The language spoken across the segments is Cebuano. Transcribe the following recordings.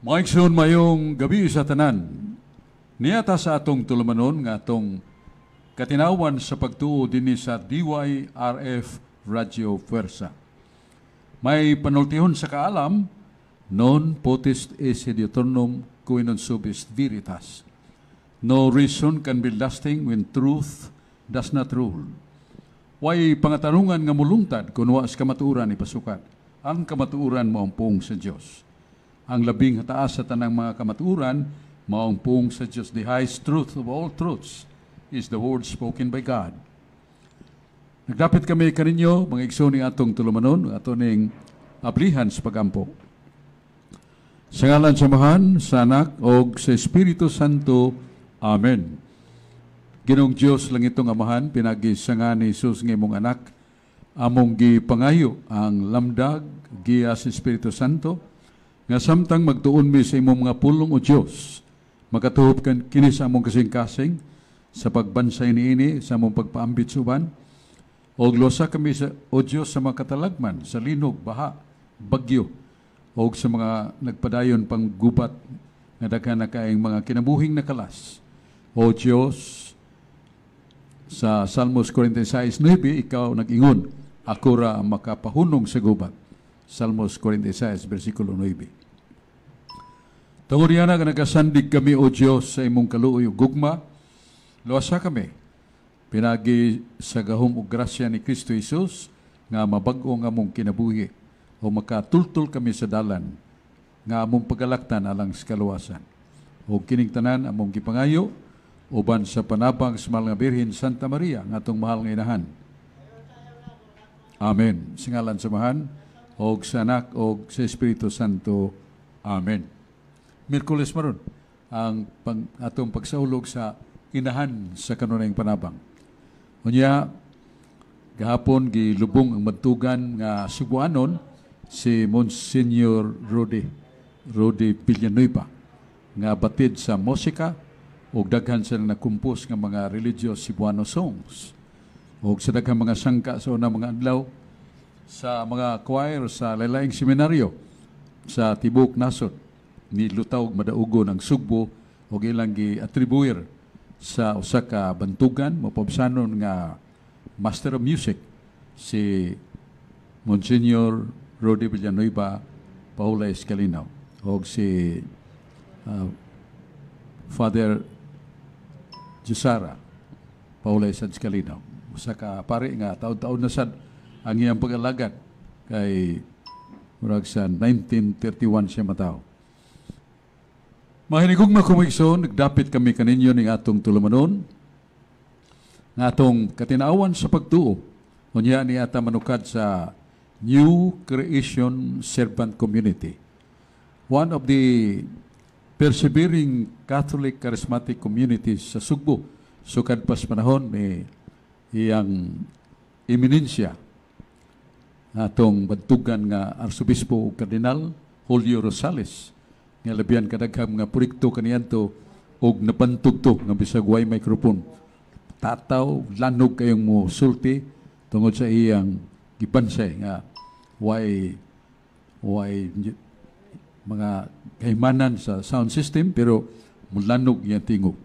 Mga igsoon, mayong gabi sa tanan. Niata sa atong tulumanon nga atong katinawan sa pagtuo dinhi sa DYRF Radio Fuerza. May panultihon sa kaalam, non potest esse diuturnum qui non subest veritas. No reason can be lasting when truth does not rule. Way pangatarungan nga mulungtad kung wa sa kamatuoran ipasukat. Ang kamatuoran mao ang pulong sa Dios. Ang labing hataas sa tanang mga kamatuoran mao ang pulong sa Dios. The highest truth of all truths is the word spoken by God. Nagdapit kami kaninyo, mga igsoon, ning atong tulumanon, ato ning ablihan sa pagampo. Sa ngalan sa Amahan, sa Anak, o sa Espiritu Santo. Amen. Ginoong Diyos, langitong Amahan, pinagi sa ngalan ni Jesus nga imong anak, among gipangayo ang lamdag, giya sa Espiritu Santo, nga samtang magtuon mi sa imong mga pulong, o Diyos, makatuhop kan kini sa among kasing-kasing, sa pagbansay niini, sa among pagpaambit sa uban, og luwasa kami sa, o Diyos, sa mga katalagman, sa linog, baha, bagyo, o sa mga nagpadayon pang gubat nga daghan na kaayong mga kinabuhing nakalas. O Diyos, sa Salmos 46:9, ikaw nag-ingon, "Ako ra ang makapahunong sa gubat." Salmos 46, versikulo 9. Tungod niana nga nagasandig kami, O Diyos, sa imong kaluoy ug gugma, luwasa kami. Pinagi sa gahom ug grasya ni Kristo Jesus, nga mabag-o ang among kinabuhi o makatultol kami sa dalan nga among pagalaktan alang sa kaluwasan. O kining tanan among gipangayo uban sa panabang sa mahal nga Birhen Santa Maria, nga atong mahal nga inahan. Amen. Sa ngalan sa Amahan, og sa Anak, og sa Espiritu Santo. Amen. Miyerkules maron ang atong pagsaulog sa inahan sa kanunayng panabang. Unya, gahapon gilubong ang bantugan nga Sugbuanon, si Monsignor Rodi Villanueva, nga batid sa musika ug daghan sa nakumpos nga mga religious Cebuano songs ug sa daghang mga sangka sa unang mga adlaw sa mga choir sa laylaing seminaryo sa tibuok nasod ni lutaw og madaugon ang Sugbo ug ilang gi-attribuir sa usa ka bantugan mapabsanon nga Master of Music, si Monsignor Rodi Villanueva Paula Escalino og si Father Jusara Paula Escalino, usa ka pari nga taon-taon na sad ang iyang pag-alagad kay murag sa 1931 siya mataw. Mga hinigugma kong igsoon, nagdapit kami kaninyo ning atong tulumanon nga atong katinawan sa pagtuo. Unya ni ata manukad sa New Creation Servant Community. One of the persevering Catholic charismatic communities sa Sugbo. Sukad pas panahon ni iyang eminensya atong bantugan nga Arsobispo ug Kardinal Julio Rosales, nga labihan kadaghang mga proyekto kaniadto og nabantog to nga bisag way microphone, tataw lanog kayong mo sulti tungod sa iyang gibansay nga way mga kahimanan sa sound system pero mulanog iyang tingog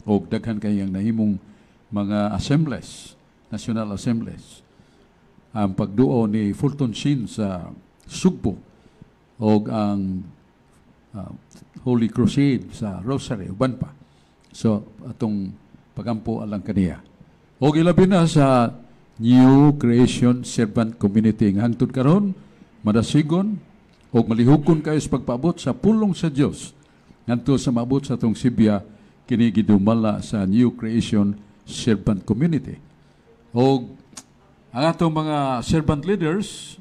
og daghan kayang nahimong mga assemblies, national assemblies, ang pagduo ni Fulton Sheen sa Sugbo og ang Holy Crusade sa Rosary, uban pa. So atong pagampo alang kaniya og ilabi na sa New Creation Servant Community nga hangtod karon madasigon og malihukon kayo sa pagpaabot sa pulong sa Dios ngadto sa maabot sa atong Sibya. Kini gidumala sa New Creation Servant Community. Og ang atong mga servant leaders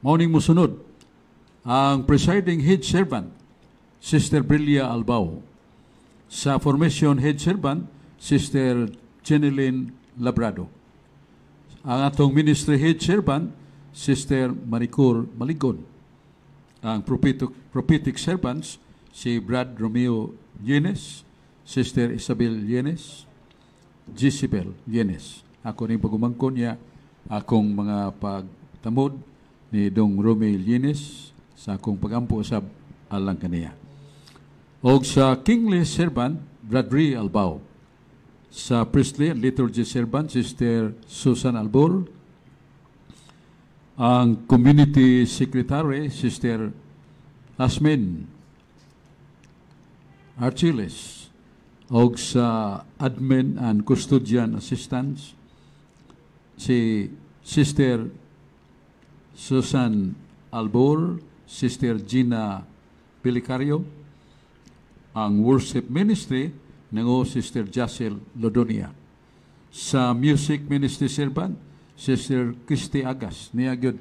mao ning mosunod: ang presiding head servant, Sister Brilia Albao; sa formation head servant, Sister Jeneline Labrado; ang atong ministry head servant, Sister Maricor Maligon; ang prophetic servants, si Brad Romeo Yenes, Sister Isabel Yenes, Jezebel Yenes. Ako ning pagumangkon niya, akong mga pagtamod ni Dong Romeo Yenes sa akong pagampo sa alang kaniya. Og sa Kingly Servant, Bradley Albao. Sa Priestly and Liturgy Servant, Sister Susan Albor. Ang Community Secretary, Sister Asmin Archiles. Og sa Admin and Custodian Assistants, si Sister Susan Albor, Sister Gina Pelicario, ang Worship Ministry nango Sister Jacel Lodonia. Sa Music Ministry Servant, Sister Christy Agas. Niya gyud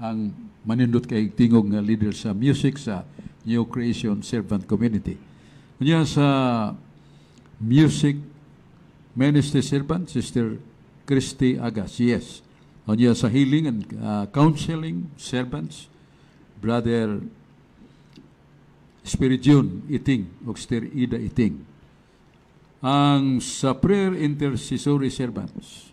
ang manindot kay tingog nga leader sa music sa New Creation Servant Community. Unya sa Music Ministry Servant, Sister Christy Agas. Yes. Unya sa Healing and Counseling Servants, Brother Spiridion Iting o Sister Ida Iting. Ang sa Prayer Intercessory Servants,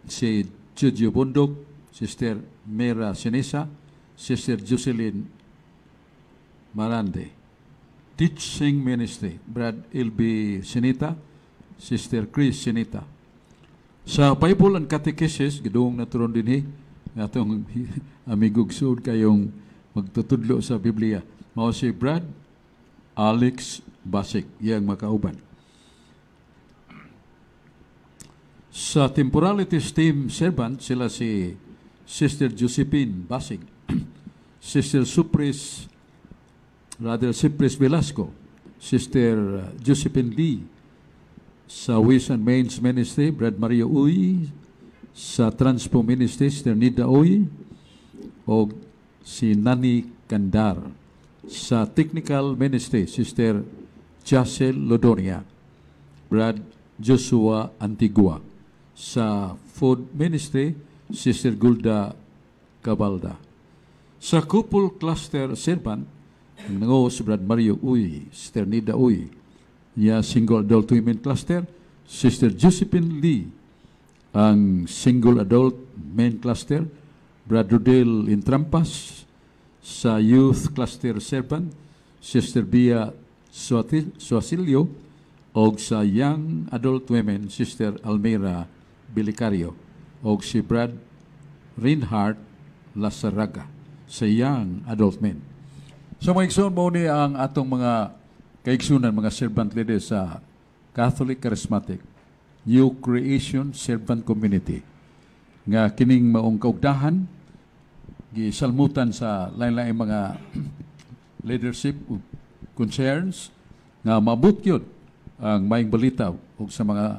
si Jojo Bundok, Sister Mera Sinisa, Sister Jocelyn Marande. Teaching Ministry, Brad L.B. Sinita, Sister Chris Sinita. Sa Bible and Catechesis, gidung naturon dinhi, atong amigo suod kayong magtutudlo sa Biblia. Mao si Brad Alex Basik, iyang makauban. Sa Temporalities Team Servant, sila si Sister Josephine Basig, Sister Supris, rather Cypris Velasco, Sister Josephine Lee, sa Ways and Means Ministry, Brad Mario Uy, sa Transpo Ministry, Sister Nida Uy, o si Nani Kandar. Sa Technical Ministry, Sister Jacel Lodonia, Brad Joshua Antigua. Sa Food Ministry, Sister Gulda Cabalda. Sa Couple Cluster Servant, ang nango si Brad Mario Uy, Sister Nida Uy. Niya Single Adult Women Cluster, Sister Josephine Lee. Ang Single Adult Men Cluster, Brad Rodel Intrampas. Sa Youth Cluster Servant, Sister Bia Suasilio. Og sa Young Adult Women, Sister Almira Bilicario. Og si Brad Reinhardt Lazaraga sa Young Adult Men. So mga igsoon, mo ni ang atong mga kaigsunan, mga servant leaders sa Catholic Charismatic New Creation Servant Community nga kining maong kaugdahan gisalmutan sa lain-laing mga leadership concerns nga maabot gyud ang maayong balita ug sa mga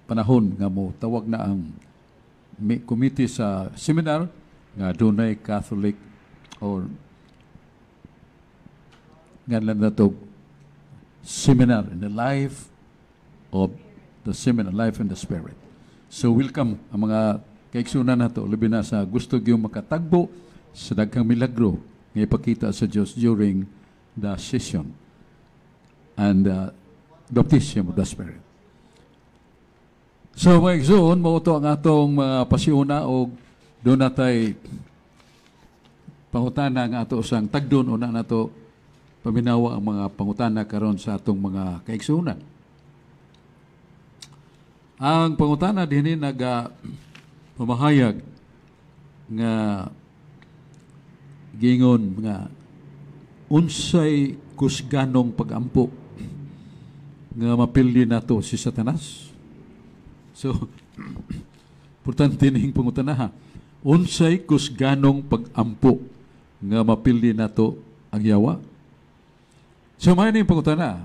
panahon nga mo tawag na ang committee sa seminar nga dunay Catholic or nga lang nato seminar in the life of the seminar, life in the spirit. So welcome ang mga kaigsunan nato, labi na sa gusto gyud makatagbo sa daghang milagro nga ipakita sa Dios during the session and baptism of the Spirit. So mga igsoon, mao to ang atong mga pasiuna og doon natay pangutana nga ato sang tagdon una nato paminawa ang mga pangutana karon sa atong mga kaigsuonan. Ang pangutana dinhi naga pamahayag nga gingon nga unsay kusganong pagampo nga mapildi nato si Satanas. So, importante ning pangutana ha. Unsay kusganong pagampo nga mapildi nato ang yawa? So, may ning pangutana.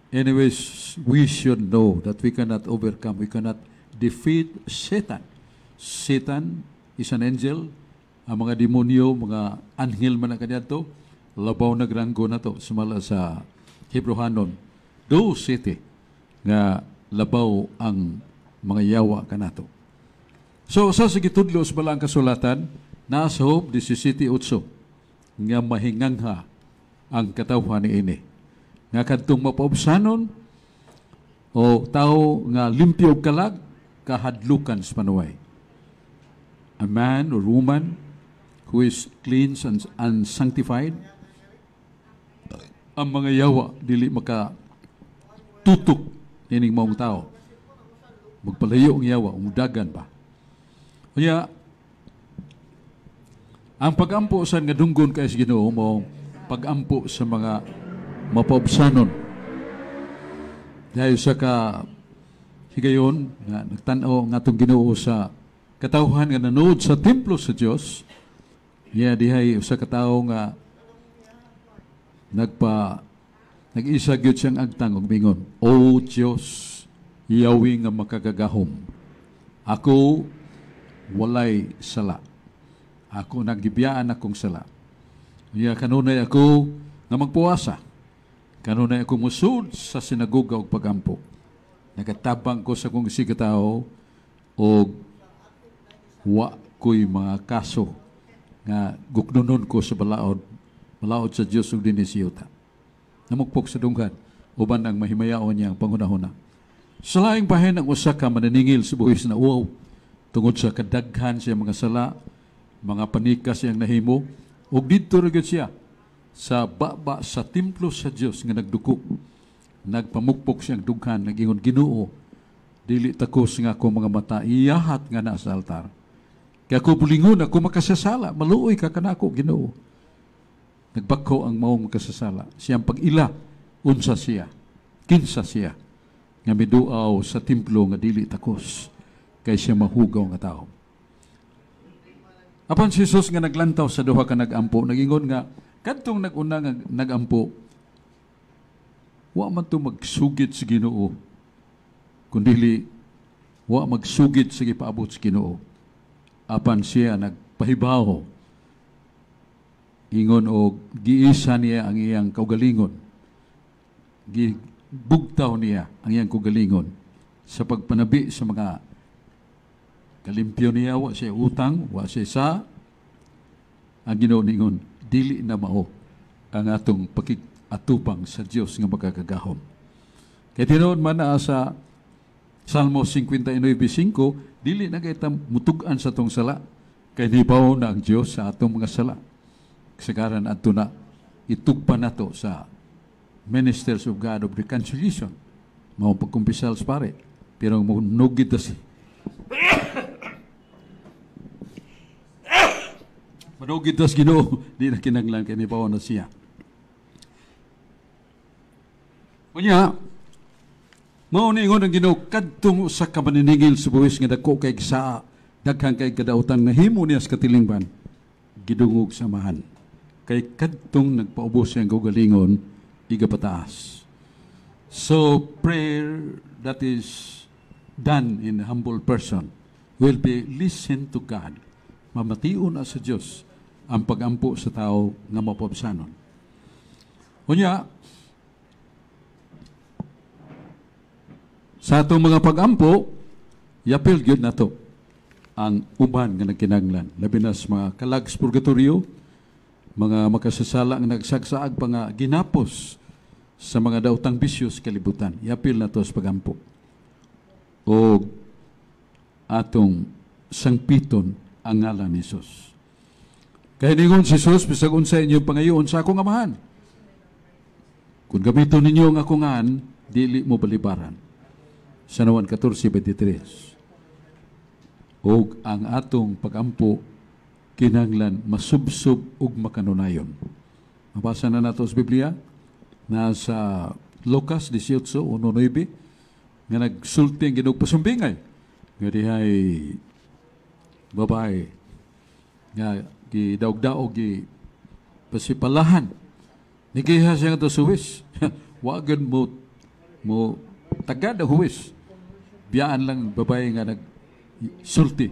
Anyways, we should know that we cannot overcome, we cannot defeat Satan. Satan is an angel. Ang mga demonyo, mga anghel man ang kaniadto, labaw na granggo na to, sumala sa Hebrehanon, do city, nga labaw ang mga yawa kanato. So, sa sigitudlo sa balang kasulatan, nasa Job 17:8, nga mahingangha ang katawhan ni ini. Nga kadtong mapaubsanon o tao nga limpyo og kalag, kahadlukan sa panuway. A man or woman who is clean and sanctified Ang mga yawa dili maka tutok ining maong tao. Magpalayo ang yawa, umudagan ba. Kaya, ang pagampo sa nga dunggon kay sa Ginoo mo pagampo sa mga mapaubsanon. Dahil sa ka higayon nga nagtan-aw ang atong Ginoo sa katawhan nga nanood sa templo sa Dios, niya dihay usa ka tawo nga nag-isa gyud siyang agtang og mingon, "O Dios, Yahweh nga makagagahom, ako walay sala. Ako nagibiyaan akong sala. Unya kanunay ako nga magpuasa. Kanunay ako musud sa sinagoga og pagampo. Nagatabang ko sa akong isigkatawo og wa ko'y mga kaso nga guknonon ko sa balaod sa Dios ug dinhi sa yuta." Namukpok sa dunghan uban ang mahimayaon niya ang panghunahuna. Sa laing bahin, ang usa ka maniningil sa buhis na uwaw tungod sa kadaghan siya mga sala, mga panikas siyang nahimo, ug didto ra gyud siya sa baba sa templo sa Dios nga nagduko. Nagpamukpok siyang dughan, nagingon, "Ginoo, dili takos nga ako mga mata iyahat nga na sa altar. Kaya ako bulingon, ako makasasala, maluoy ka kanako, Ginoo." Nagbako ang maong makasasala. Siyang pag-ila, unsa siya, kinsa siya, nga miduaw sa templo nga dili takos, kay siya mahugaw nga tao. Apan si Jesus nga naglantaw sa duha ka nagampo, nagingon nga, kadtong nag-una nga nagampo, wa man to magsugid sa Ginoo, kundili wa magsugid sa gipaabot sa Ginoo. Apan siya nagpahibaw, ingon og giisa niya ang iyang kaugalingon, gibugtaw niya ang iyang kaugalingon sa pagpanabi sa mga kalimpyo niya, wa siya utang, wa siya sa ang Ginoo ningon, dili na mao ang atong pakig-atubang sa Dios nga makakagahom. Kay tinuod man na sa Salmo 59:5, dili na kay mutug-an sa atong sala, kay nibaw na ang Dios sa atong mga sala. Kasagaran adto na itugpa nato sa ministers of God of reconciliation. Mao pagkumpisal sa pare. Pero munugid ta si manugid tas Ginoo, di na kinahanglan kay nibaw na siya. Unya, mao ni ingon ang Ginoo, kadtong usa ka maniningil sa buwis nga dako kay saa, daghan kay kadautan nahimo niya sa katilingban, gidungog sa amahan. Kay kadtong nagpaubos siyang kaugalingon, igapataas. So prayer that is done in a humble person will be listened to God. Mamation na sa Dios ang pagampo sa tao nga mapabsanon. Unya, sa atong mga pagampo, yapil gyud nato ang uban nga nagkinahanglan. Labi na sa mga kalag sa purgatorio, mga makasasala nga nagsagsaag pa nga ginapos sa mga daotang bisyo sa kalibutan. Yapil nato sa pagampo. O atong sangpiton ang ngalan ni Jesus. Kaya ningon si Jesus, bisag unsa inyong pangayoon sa akong amahan. Kung gamiton ninyo ang akong ngalan, dili mo balibaran. San Juan 14:23. Og ang atong pagampo kinahanglan masubsob ug makanunayon. Mabasa na nato sa Biblia na sa Lucas 18:19 nga nagsulti ang Ginoo pasumbingay nga dihay babae nga gidaog-daog gi pasipalahan. Nigiha siya nga suwis. Wa gyud mo tagad ang huwis. Biyaan lang babae nga nagsulti.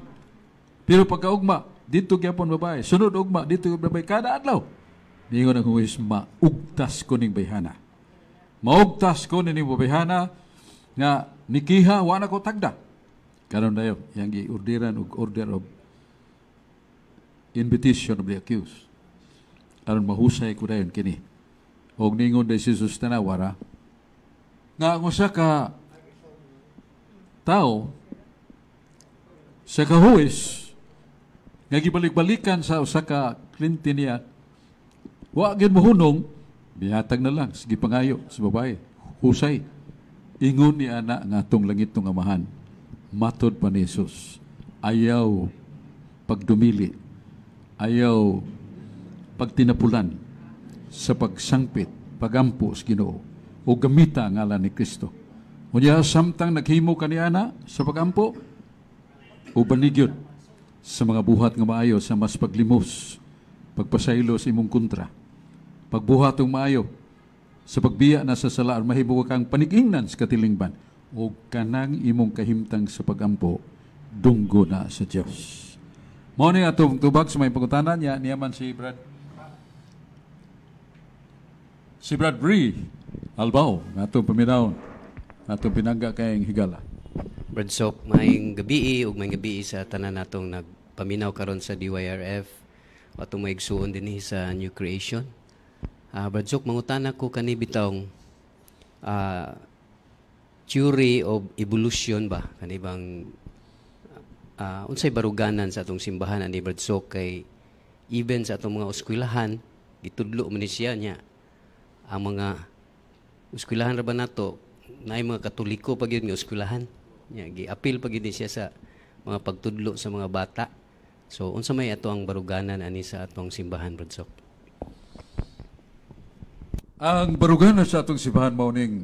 Pero pagkaugma, dito gyapon babae. Sunod ugma, dito gyapon babae. Kada adlaw. Ningon ang huwis, maugtas ko ning bayhana. Maugtas ko ning bayhana nga nikiha, wa na ko tagda. Karon dayon, yang gi-orderan og order of invitation of the accused. Aron mahusay ko dayon kini. Og ningon day si Jesus tanawara, nga ang usa ka tao sa kahuwis nga gibalik-balikan sa usa ka kliyente niya, wa gyud mohunong, Bihatag na lang, sige, pangayo sa babae. Husay. Ingon ni ana nga atong langit ng Amahan. Matod pa ni Jesus. Ayaw pagdumili. Ayaw pagtinapulan sa pagsangpit, pagampo sa Ginoo o gamita ang ngalan ni Kristo. Unya samtang naghimo kaniana sa pagampo, uban gyud sa mga buhat nga maayo sa mas paglimos, pagpasaylo sa imong kontra. Pagbuhat og maayo sa pagbiya na sa sala, mahimo kang panigingnan sa katilingban o kanang imong kahimtang sa pagampo dunggo na sa Dios. Mao ni atong tubag sa may pangutana niya. Niya man si Brad Bree Albao nga atong paminawon, atong pinangga kayong higala. Brad Sok, maayong gabii ug maayong gabii sa tanan natong nagpaminaw karon sa DYRF, atong mga igsuon dinhi sa New Creation. Brad Sok, mangutana ko kani bitawng theory of evolution ba, kani bang unsay baruganan sa atong simbahan ani, Brad Sok, kay even sa atong mga eskwelahan gitudlo man ni siya niya. Ang mga eskwelahan ra ba nato, naay mga Katoliko pa gyud nga eskwelahan nya, gi-apil pa gyud ni siya sa mga pagtudlo sa mga bata. So unsa may ato ang baruganan ani sa atong simbahan, Brad Sok? Ang baruganan sa atong simbahan mao ning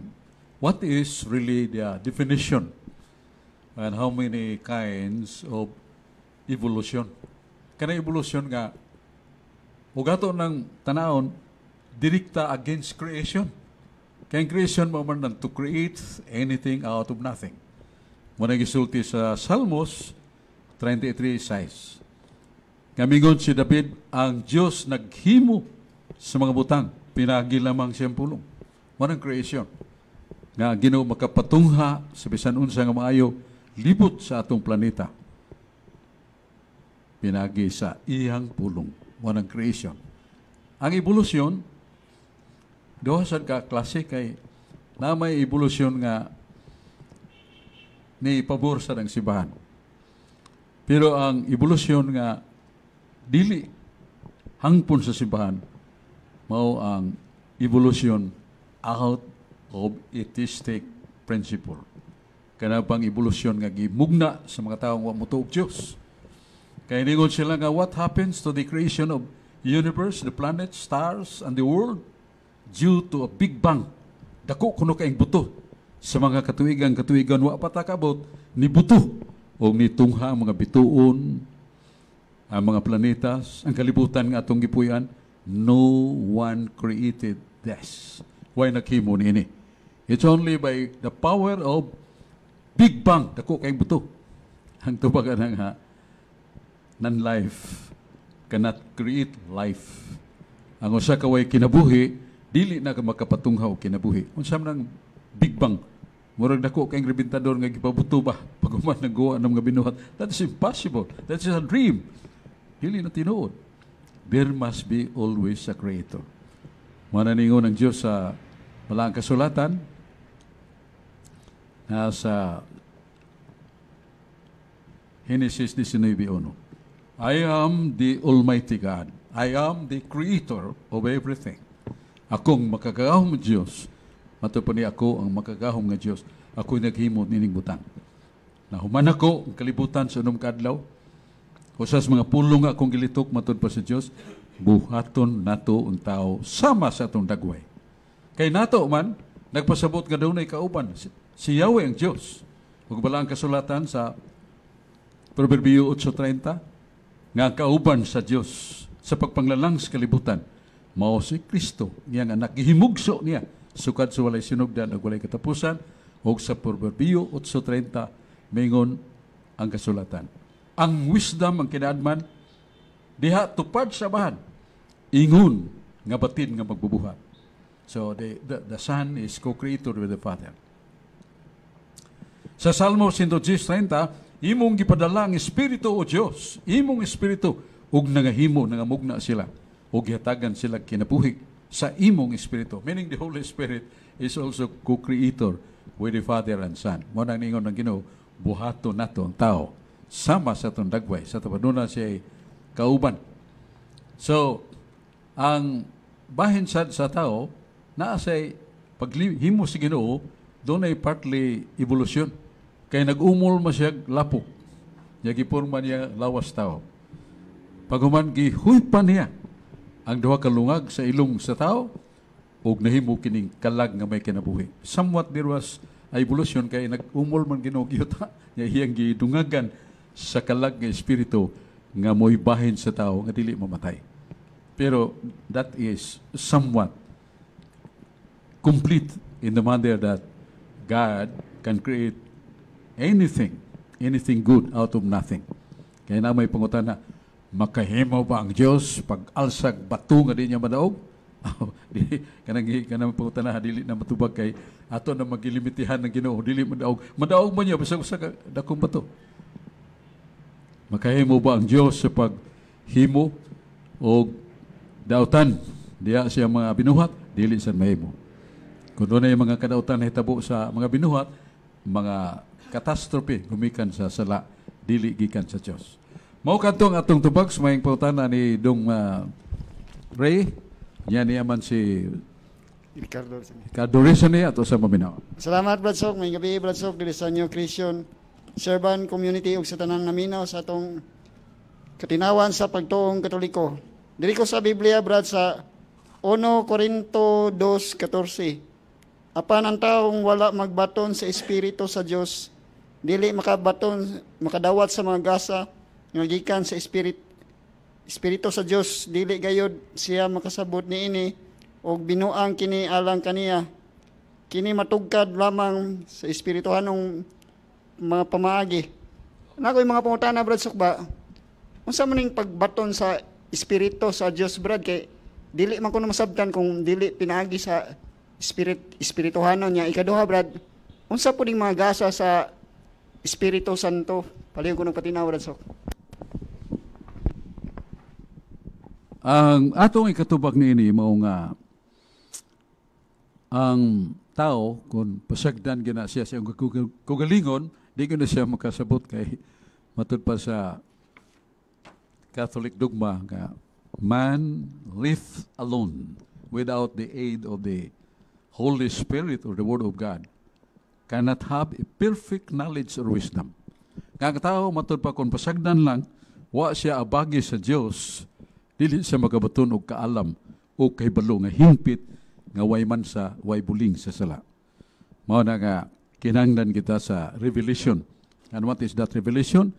what is really the definition and how many kinds of evolution. Kanang evolution nga ug ato ng tanawon, direkta against creation. Kay ang creation mao man nang to create anything out of nothing. Mao na gisulti sa Salmos 33:6. Nga mingon si David, ang Dios naghimo sa mga butang, pinagi lamang siyang pulong. Mao nang creation. Nga ang Ginoo makapatungha sa bisan unsa nga maayo libot sa atong planeta. Pinagi sa iyang pulong. Mao nang creation. Ang evolusyon, duha sad ka klase, kay na may evolusyon nga ni pabor sa ng simbahan. Pero ang evolusyon nga dili hangpon sa simbahan mao ang evolution out of atheistic principle. Kana bang evolusyon nga gimugna sa mga taong wa motuo og Dios. Kay ningon sila nga what happens to the creation of universe, the planets, stars, and the world due to a big bang? Dako kuno kaing buto. Sa mga katuigan katuigan wa pa ta kaabot ni buto o nitungha ang mga bituon, ang mga planetas, ang kalibutan nga atong gipuy-an. No one created this. Way naghimo niini. It's only by the power of Big Bang, dako kay buto. Ang tubag nga non-life cannot create life. Ang usa ka way kinabuhi, dili na ka makapatungha og kinabuhi. Unsa man ang Big Bang? Murag dako kay rebentador nga gipabuto ba pag human nagguwa ng mga binuhat. That is impossible. That is a dream. Dili na tinuod. There must be always a creator. Mao na ningon ang Diyos sa Balaang Kasulatan na sa Genesis 19:1. I am the Almighty God. I am the creator of everything. Akong makagagahom nga Diyos. Mato pa ni ako ang makagagahom nga Diyos. Ako naghimo nining butang. Nahuman ako ang kalibutan sa 6 ka adlaw. Usas mga pulong nga akong gilitok, matud pa sa Dios, buhaton nato ang tao sama sa atong dagway. Kay nato man, nagpasabot nga dunay kauban si Yahweh ang Dios. Ug bala ang kasulatan sa Proverbio 8:30 nga ang kauban sa Dios sa pagpanglalang sa kalibutan mao si Kristo, niyang anak, gihimugso niya sukad sa walay sinugdan ug walay katapusan. Ug sa Proverbio 8:30 mingon ang kasulatan, ang wisdom, ang kinaadman diha tupad sa Amahan, ingon nga batin nga magbubuhat. So the Son is co-creator with the Father. Sa Salmo 110:30, imong gipadala ang Espiritu, o Dios, imong Espiritu, ug nangahimo, nangamugna sila, ug gihatagan sila kinabuhi sa imong Espiritu. Meaning the Holy Spirit is also co-creator with the Father and Son. Mao nang ningon ng Ginoo, buhaton nato ang tao sama sa atong dagway, sa tapaduna siya kauban. So, ang bahin sad sa tao, Naa say paghimo si Ginoo, dunay partly evolution. Kay nag-umol man siya lapok. Nya gipurma niya lawas tao. Paghuman, gihuypan niya ang duha ka lungag sa ilong sa tao ug nahimo kining kalag nga may kinabuhi. Somewhat there was evolution kay nag-umol man Ginoo yuta nya iyang gidungagan sa kalag nga espiritu nga mo'y bahin sa tao nga dili mamatay. Pero that is somewhat complete in the manner that God can create anything, anything good out of nothing. Kaya na may pangutana, makahimo ba ang Diyos pag alsag bato nga di niya madaog? Di kanang kanang pangutana dili na matubag kay ato na magilimitihan ng Ginoo, dili madaog. Madaog man niya bisag usa ka dakong bato. Makahimo ba ang Diyos sa paghimo og dautan diya siya mga binuhat? Dili sad mahimo. Kung dunay mga kadautan na hitabo sa mga binuhat, mga catastrophe gumikan sa sala, dili gikan sa Dios. Mao kadtong atong tubag sa mayong pangutana ni Dong Ray, niya niya man si Ricardo. Ricardo Rizani ato sa maminaw. Salamat, Brad Sok. Maayong gabi, Brad Sok, diri sa New Christian Servant Community ug sa tanang naminaw sa atong katinawan sa pagtuong Katoliko. Diri ko sa Biblia, Brad, sa 1 Corinto 2:14. Apan ang taong wala magbaton sa Espiritu sa Dios, dili makabaton, makadawat sa mga gasa nga gikan sa Espiritu sa Dios, dili gayod siya makasabot niini og binuang kini alang kaniya. Kini matugkad lamang sa espirituhanong mga pamaagi. Nako yung mga pangutana, Brad Sukba. Unsa man ning pagbaton sa Espiritu sa Dios, Brad, kay dili man ko na masabtan kung dili pinaagi sa espirituhanon niya. Ikaduha, Brad, unsa po ning mga gasa sa Espiritu Santo? Palihog ko ng patinaw, Brad Sok. Ang atong ikatubag niini mao nga ang tao kung pasagdan gina siya sa iyang kugalingon, di ko na siya makasabot kay matud pa sa Catholic dogma nga man live alone without the aid of the Holy Spirit or the Word of God cannot have a perfect knowledge or wisdom. Nga ang tao matud pa kung pasagdan lang, wa siya abagi sa Dios, dili siya makabaton og kaalam o kahibalo nga hingpit nga way man sa way buling sa sala. Mao na nga kinahanglan kita sa revelation. And what is that revelation?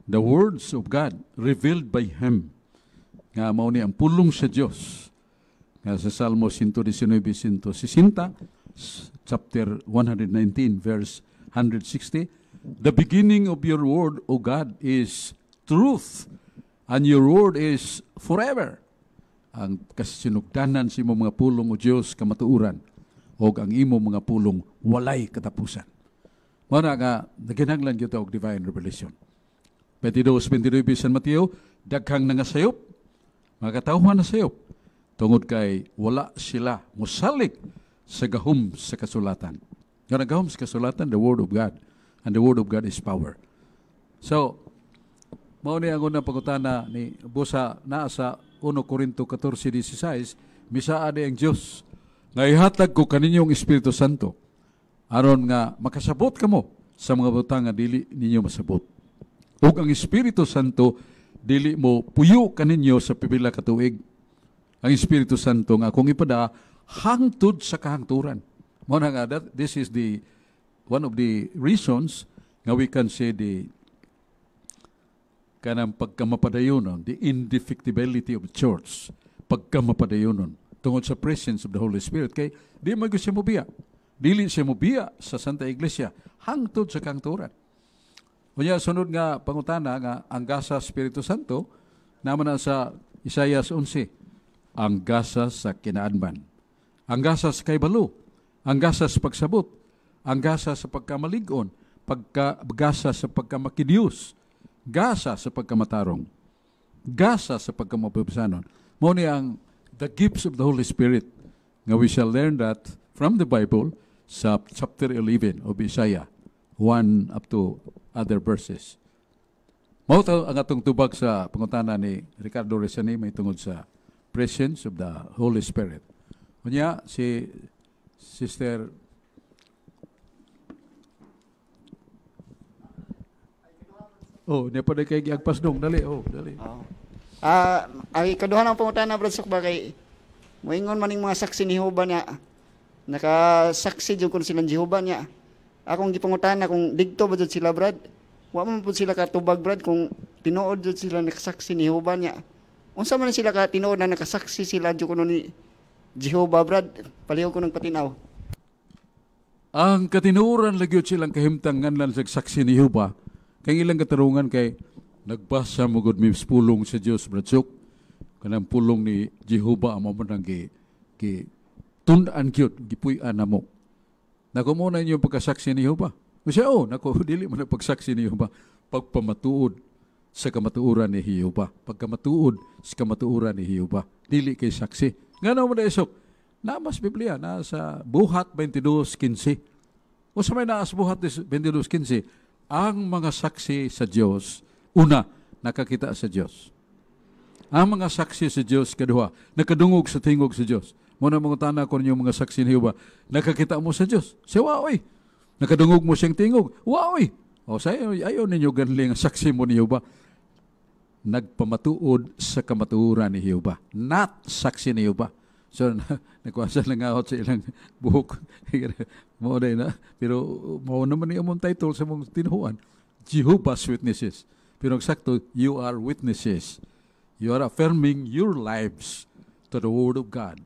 The words of God revealed by Him. Nga mao ni ang pulong sa Dios. Nga sa Salmo 119, 160, chapter 119, verse 160, "The beginning of your word, O God, is truth, and your word is forever." Ang kasinugdanan sa imong mga pulong, o Dios, kamatuoran, og ang imong mga pulong walay katapusan. Mao na nga naginahanglan gyud og divine revelation. 22:29 San Mateo, daghang nangasayop, mga katawhan na sayop, tungod kay wala sila mosalig sa gahom sa kasulatan. Nga ang gahom sa kasulatan, the Word of God. And the Word of God is power. So, mao ni ang unang pangutana ni Busa naa sa 1 Corinto 14:16, misaa ni ang Dios nga ihatag ko kaninyong Espiritu Santo aron nga makasabot kamo sa mga butang nga dili ninyo masabot. Ug ang Espiritu Santo dili mo puyo kaninyo sa pipila ka tuig. Ang Espiritu Santo nga akong ipada hangtod sa kahangturan. Mao na nga that this is the one of the reasons nga we can say the kanang pagkamapadayonon, the indefectibility of the church, pagkamapadayonon, tungod sa presence of the Holy Spirit. Kay di man siya mobiya. Dili siya mobiya sa Santa Iglesia hangtod sa kahangturan. Unya, sunod nga pangutana nga ang gasa Espiritu Santo naman na sa Isaias 11, ang gasa sa kinaadman, ang gasa sa kaybalo, ang gasa sa pagsabot, ang gasa sa pagkamalig-on, gasa sa pagkamakidiyos, gasa sa pagkamatarong, gasa sa pagkamapabisanon. Mao ni ang the gifts of the Holy Spirit nga we shall learn that from the Bible sa chapter 11 of Isaiah 1 up to other verses. Mao to ang atong tubag sa pangutana ni Ricardo Rezani may tungod sa presence of the Holy Spirit. Unya si Sister. Oh, niya pa kay giagpas dong, dali, oh, dali. Oh. Ay kaduha ng pangutana, Brad Sok, ba kay moingon maning mga saksi ni Jehova niya. Nakasaksi jud kun silang Jehova niya. Akong gipangutana kung digto ba jud sila, Brad. Wa man pud sila katubag, Brad, kung tinuod jud sila nakasaksi ni Jehova niya. Unsa man sila ka tinuod na nakasaksi sila jud kuno ni Jehova, Brad? Palihog ko ng patinaw. Ang katinuoran lagi silang kahimtang nganlan sa saksi ni Jehova. Kay ilang katarungan kay nagbasa mo gud mi pulong sa Dios, Brad Sok. Kanang pulong ni Jehova amo man ang gi tun-an gyud, gipuy-an namo. Nako mo na inyong pagkasaksi ni Jehova. Kasi oh, nako dili mo na pagsaksi ni Jehova, pagpamatuod sa kamatuoran ni Jehova. Pagkamatuod sa kamatuoran ni Jehova. Dili kay saksi. Ngano mo na isok? Namas Biblia na sa Buhat 22:15. O sa may naas Buhat 22:15, ang mga saksi sa Dios, una, nakakita sa Dios. Ang mga saksi sa Dios, kaduha, nakadungog sa tingog sa Dios. Muna mangutana ko ninyo mga saksi ni Jehova, nakakita mo sa Dios? Siya, waoy. Nakadungog mo siyang tingog? Waoy. O sayo, ayaw ninyo ganling ang saksi mo ni Jehova. Nagpamatuod sa kamatuoran ni Jehova. Not saksi ni Jehova. So, nakuha sa langahot sa ilang buhok. Mao na. Pero mao naman ni among title sa mong tinuhuan. Jehovah's Witnesses. Pero eksakto, you are witnesses. You are affirming your lives to the Word of God.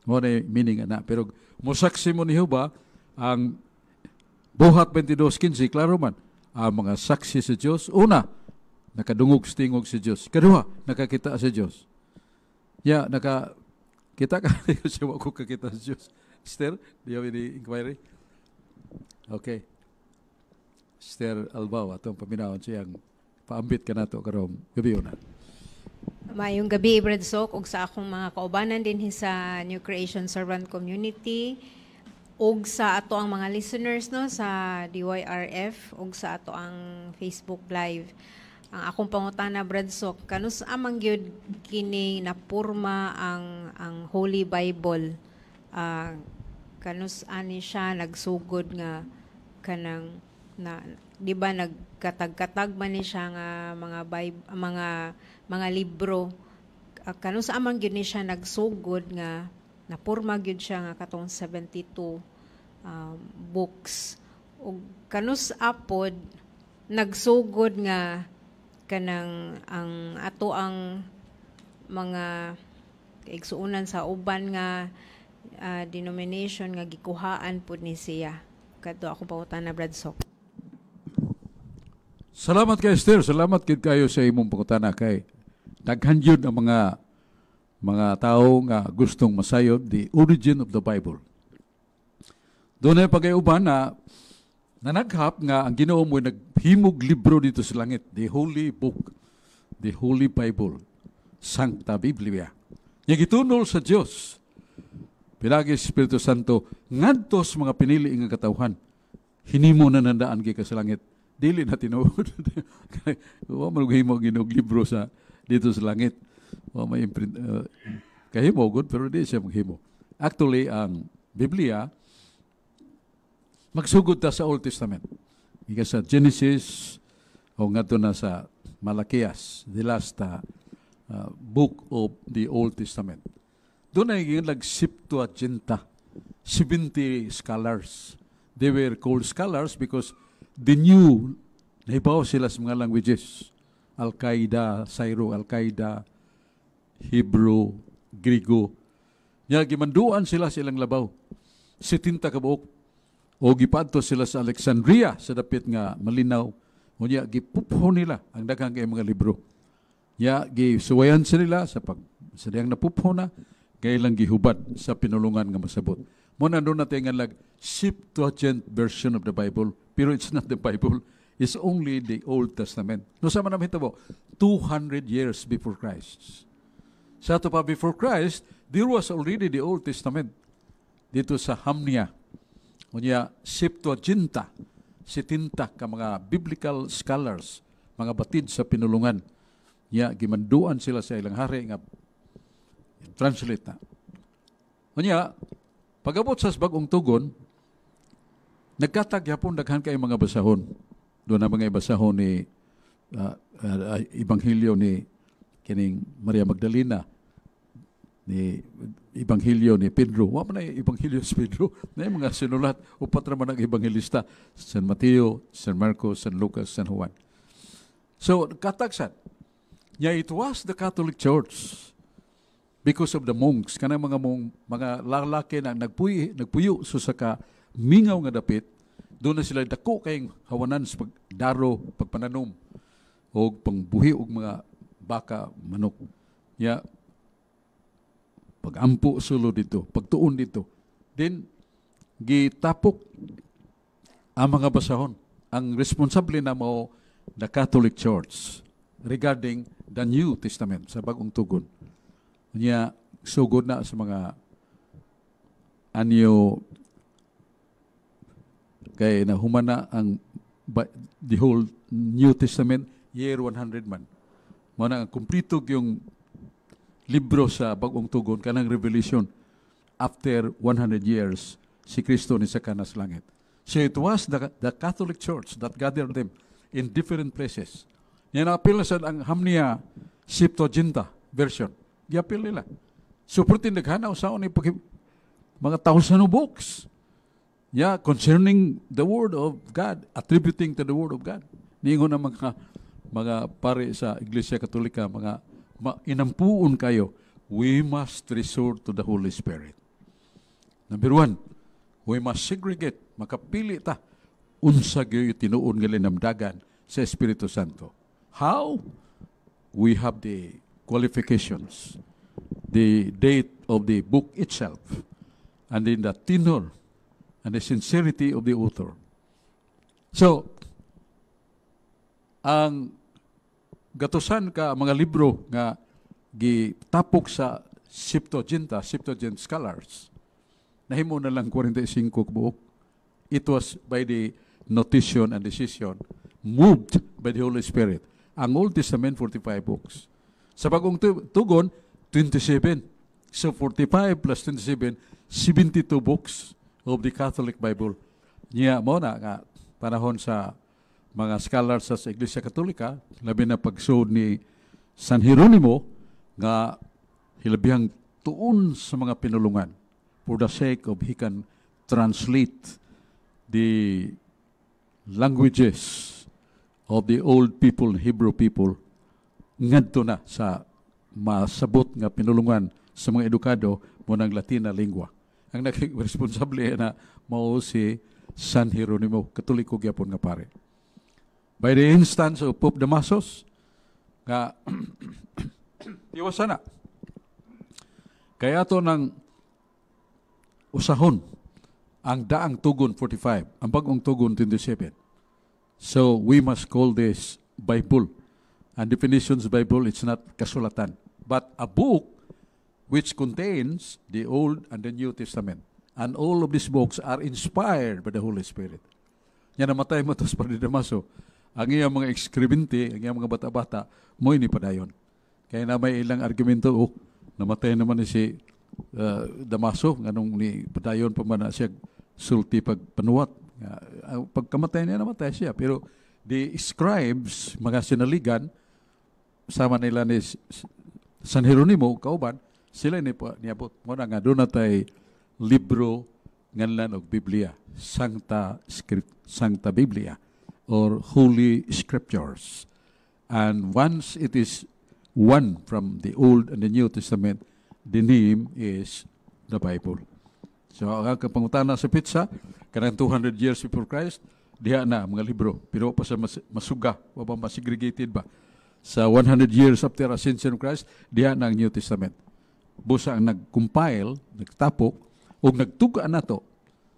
Mao na meaning ana. Pero mosaksi mo ni Jehova, ang Buhat 22:15, klaro man, ang mga saksi sa Diyos, una, nakadungog sa tingog sa Diyos. Kaduha, nakakita sa Diyos. Ya, kita ka, siya ko kakita sa Diyos. Esther, do you have any inquiry? Okay. Esther Albao, atong paminawon siyang paambit ka nato karong gabi na. Maayong gabi, Brad Sok, ug sa akong mga kaubanan din sa New Creation Servant Community, ug sa ato ang mga listeners, no, sa DYRF ug sa ato ang Facebook Live. Ang akong pangutana, Brad Sok, kanus amang gyud kini napurma ang Holy Bible? Kanus ani siya nagsugod nga kanang na, di ba nagkatag-katag man ni siya nga mga Bible, mga libro? Kanus amang gyud ni siya nagsugod nga napurma gyud siya nga katong 72 books? Ug kanus apod nagsugod nga kanang ang ato ang mga kaigsuonan sa uban nga denomination nga gikuhaan pud ni siya? Kadto akong pangutana, Brad Sok. Salamat kay Esther, salamat kid kayo sa imong pangutana kay daghan gyud ang mga tao nga gustong masayod the origin of the Bible. Doon ay pagayuban na nanaghap nga ang Ginoo mo naghimog libro dito sa langit, the Holy Book, the Holy Bible, Sancta Biblia. Nga gitunol sa Dios pinagi Espiritu Santo ngadto sa mga pinili nga katawhan. Hinimo na nandaan gikan sa langit. Dili na tinuod. Wa man himo Ginoo libro sa dito sa langit. Wa may imprint, kahimo gud pero di siya maghimo. Actually ang Biblia magsugod ta sa Old Testament. Gikan sa Genesis o ngadto na sa Malakias, the last book of the Old Testament. Doon ay ginlag Septuaginta, 70 scholars. They were called scholars because they knew, nahibaw sila sa mga languages. Al-Qaeda, Syro, Al-Qaeda, Hebrew, Grigo. Nya gimanduan sila sa ilang labaw. 70 ka buok. O gipadto sila sa Alexandria sa dapit nga malinaw. Unya gipupho nila ang daghang kay mga libro. Nya gisuwayan sila nila sa pag sa diyang napupho na kay ilang gihubad sa pinulungan nga masabot. Mo na doon natin nga lag Septuagint version of the Bible, pero it's not the Bible. It's only the Old Testament. No sa man hitabo 200 years before Christ. Sa ato pa before Christ, there was already the Old Testament dito sa Hamnia. Unya Septuaginta, 70 ka mga biblical scholars, mga batid sa pinulungan. Nya gimanduan sila sa ilang hari nga translate na. Unya, pag-abot sa Bagong Tugon, nagkatag yapon daghan kay mga basahon. Doon na mga basahon ni Ebanghelyo ni kining Maria Magdalena, ni Ebanghelyo ni Pedro. Wa man na Ebanghelyo si Pedro. Na mga sinulat, upat ra man ang ebanghelista: San Mateo, San Marcos, San Lucas, San Juan. So, katagsat. Yeah, it was the Catholic Church because of the monks, kanang mga mong, mga lalaki na nagpuyo so sa ka mingaw nga dapit, doon na sila dako kay hawanan sa pagdaro, pagpananom o pangbuhi og mga baka, manok. Ya, pagampo sulo dito, pagtuon dito. Then gitapok ang mga basahon. Ang responsable na mo the Catholic Church regarding the New Testament, sa Bagong Tugon. Niya sugod na sa mga anyo kay nahumana ang the whole New Testament year 100 man. Mao na ang kumpleto yung libro sa Bagong Tugon, kanang Revelation, after 100 years si Kristo ni sa kanas langit. So it was the Catholic Church that gathered them in different places. Yan, naapil na sa ang Hamnia Septuaginta version. Giapil nila. So perti naghanaw sa ni pag mga thousand of books. Yeah, concerning the Word of God, attributing to the Word of God. Ningon ang mga pare sa Iglesia Katolika, mga inampuon kayo, we must resort to the Holy Spirit. Number one, we must segregate, makapili ta, unsa gyud tinuod nga linamdagan sa Espiritu Santo. How? We have the qualifications, the date of the book itself, and then the tenor and the sincerity of the author. So, ang gatusan ka mga libro nga gitapok sa Septuaginta, Septuagint scholars, nahimo na lang 45 ka buok. It was by the notation and decision moved by the Holy Spirit. Ang Old Testament, 45 books. Sa Bagong Tugon, 27. So 45 plus 27, 72 books of the Catholic Bible. Niya mo na nga panahon sa mga scholars sa Iglesia Katolika, labi na pagsuod ni San Jeronimo nga hilabihang tuon sa mga pinulungan for the sake of he can translate the languages of the old people, Hebrew people, ngadto na sa masabot nga pinulungan sa mga edukado mo ng Latina lingua. Ang naging responsable na mao si San Jeronimo, Katoliko gyapon nga pare. By the instance of Pope Damasus, nga iwasan na. Kaya to ng usahon ang Daang Tugon 45, ang Bagong Tugon 27. So we must call this Bible. And definitions Bible, it's not kasulatan, but a book which contains the Old and the New Testament. And all of these books are inspired by the Holy Spirit. Yan, namatay mo to sa Padre Damaso. Ang iyang mga ekskribente, ang iyang mga bata-bata, mo ini padayon. Kaya na may ilang argumento, "Oh, namatay naman ni si Damaso, nganong ni padayon pa man na siya sulti pag panuwat?" Pagkamatay niya, namatay siya. Pero the scribes, mga sinaligan, sama nila ni San Jeronimo, kauban, sila ni pa niabot. Mo na nga doon na tay libro nganlan og Biblia, Sancta Script, Sancta Biblia or Holy Scriptures. And once it is one from the Old and the New Testament, the name is the Bible. So ang pangutana sa petsa, kanang 200 years before Christ, diha na mga libro. Pero pa sa masuga, wa pa masegregated ba? Sa 100 years after ascension of Christ, diha na ang New Testament. Busa ang nag-compile, nagtapok, o nagtuga nato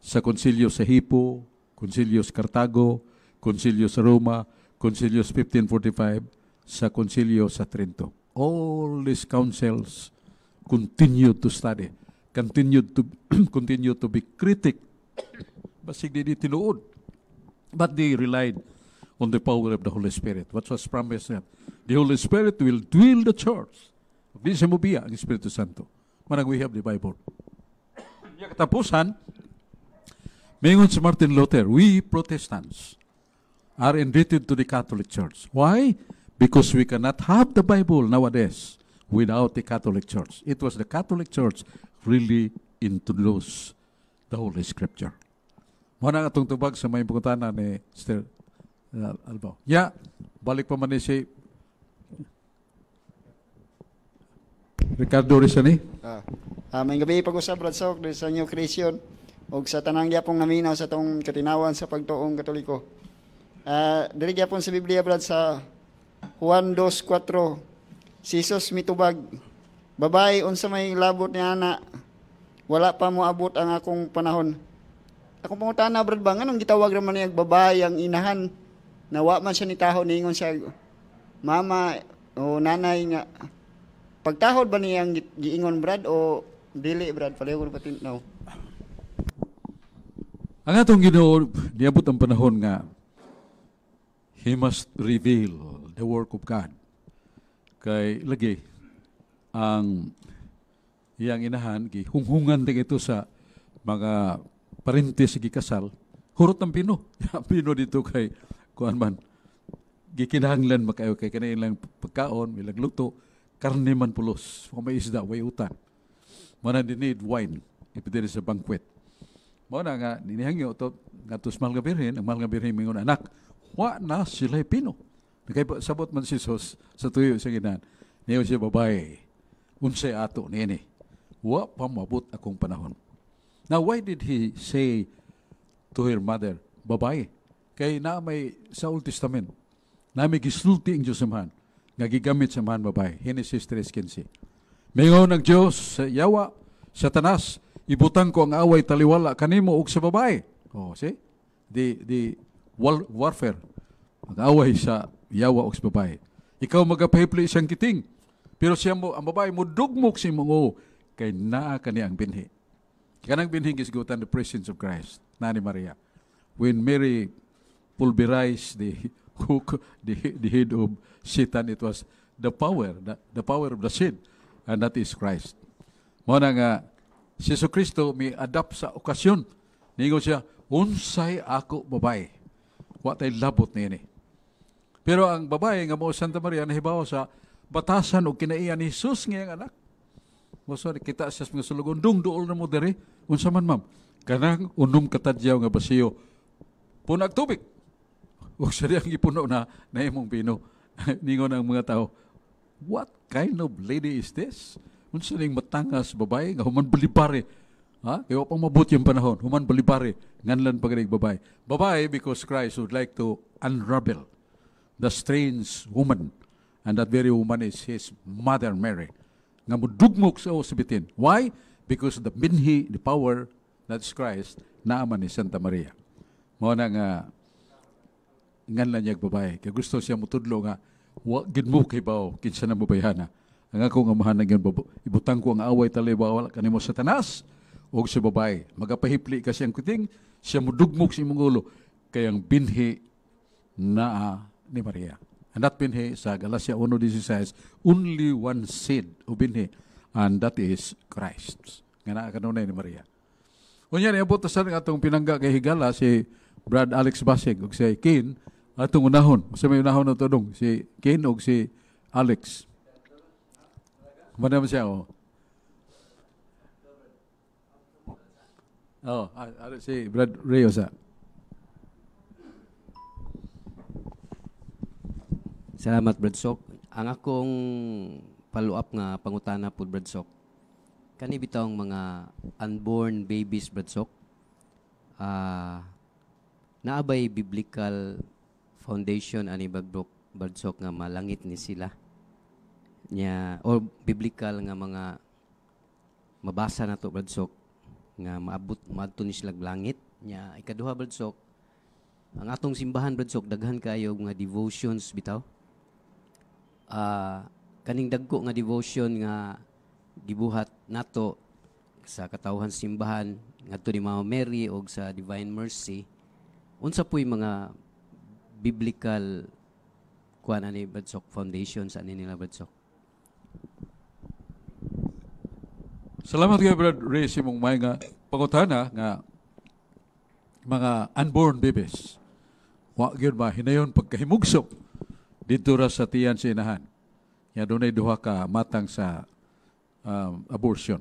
sa Konsilyo sa Hippo, Konsilyo sa Cartago, Konsilyo sa Roma, Konsilyo sa 1545, sa Konsilyo sa Trento. All these councils continue to study, continue to be critic. Basig di tinuod. But they relied on the power of the Holy Spirit. What was promised that the Holy Spirit will dwell the church. Di siya mobiya ang Espiritu Santo. Manang we have the Bible. Nya katapusan, mingon si Martin Luther, "We Protestants are indebted to the Catholic Church." Why? Because we cannot have the Bible nowadays without the Catholic Church. It was the Catholic Church really introduced the Holy Scripture. Mao na atong tubag sa may pangutana ni Sister Albo. Ya, balik pa man ni si Ricardo Rizani. May gabi pag-usab, Brad Sok, diri sa New Creation ug sa tanang gyapong naminaw sa atong katinawan sa pagtuong Katoliko. Diri gyapon sa Biblia, Brad, sa Juan 2:4, si Jesus mitubag, "Babae, unsa may labot ni ana? Wala pa moabot ang akong panahon." Akong pangutana, Brad, ba nganong gitawag ra man niya babae ang inahan? Nawa man siya ni taho, niingon siya mama o nanay nga. Pagtahod ba niyang giingon, Brad, o dili, Brad? Pareho ko patinaw. Ang atong Ginoo, niabot ang panahon nga He must reveal the work of God. Kay lagi ang iyang inahan gihunghungan din ito sa mga parente sa gikasal. Hurot ang pino. Pino dito kay kuan man gikinahanglan makayo kay kanang pagkaon, ilang luto, karne man pulos, kung may isda, way utan. Mana they need wine if there is a banquet. Mao na nga ninihangyo to ngadto sa Mahal nga Birhen, ang Mahal nga Birhen mingon, "Anak, wa na sila pino." Nakay sabot man si Jesus sa tuyo sa ginahan. Niyo siya, "Babae, unsay ato niini? Wa pa moabot akong panahon." Now, why did he say to her mother, "Babae"? Kay na may sa Old Testament, na may gisulti ang Diyos Amahan, nga gigamit sa amahan babae. Genesis 3:15. Mingon ang Diyos sa yawa, "Satanas, ibutang ko ang away taliwala kanimo ug sa babae." Oh, see? The warfare. Mag-away sa yawa ug sa babae. Ikaw magapahipli siyang kiting. Pero siya mo, ang babae mo dugmok sa imong ulo, kay naa kani ang binhi. Kanang binhi gisgutan the presence of Christ, Nani Maria. When Mary pulverized the hook, the head of Satan, it was the power, the power of the seed, and that is Christ. Mao na nga, si Jesu Kristo mi adapt sa okasyon. Ningon siya, "Unsay ako, babae? Wa tay labot niini." Pero ang babae nga mo Santa Maria nahibaw sa batasan og kinaiyan ni Jesus nga iyang anak. Mo so kita siya sa mga sulugon, "Dong, duol na mo diri." "Unsa man, ma'am?" "Kanang 6 ka tadyaw nga basiyo. Puno og tubig. Ug sa diyang gipuno na na imong pino." Ningon ang mga tao, "What kind of lady is this? Unsa ning matangas babae nga human balibare?" Ha? Kaya pang mabuti yung panahon, human balibare, nganlan pa ganing babae. Babae because Christ would like to unravel the strange woman, and that very woman is his mother Mary. Nga mudugmok sa bitin. Why? Because the binhi, the power, that's Christ, naaman ni Santa Maria. Mao na nga nganlan niya babae. Kaya gusto siya mutudlo nga wa gid mo kay bao kinsa na mabayhana. Ang akong amahan na ibutang ko ang away taliwala kanimo Satanas og sa babae. Magapahipli ka siyang kuting, siya mudugmok sa imong ulo kay ang binhi naa ni Maria. And that binhi sa Galatia 1:16, only one seed o binhi, and that is Christ. Nga naa kanunay ni Maria. Unya niabot ta sa atong pinangga kay higala si Brad Alex Basig ug si Ken atong unahon. Sa may unahon na dong si Ken ug si Alex. Kumana man siya, oh. Oh, si Brad Ray sa. Salamat, Brad Sok. Ang akong follow-up nga pangutana po, Brad Sok. Kani bitawng mga unborn babies, Brad Sok. Naabay biblical foundation ani Brad Sok nga malangit ni sila nya or biblical nga mga mabasa na to, Brad Sok, nga maabot maadto ni sila langit nya? Ikaduha, Brad Sok, ang atong simbahan, Brad Sok, daghan kayo mga devotions bitaw, kaning dagko nga devotion nga gibuhat nato sa katawhan simbahan ngadto ni Mama Mary og sa Divine Mercy, unsa po'y mga biblical kuan ani, Brad Sok, foundation sa ani nila, Brad Sok? Salamat kay Brad Ray sa imong may nga pangutana nga mga unborn babies wa gyud ba hinayon pagkahimugso didto ra sa tiyan sa inahan. Ya, dunay duha ka matang sa abortion.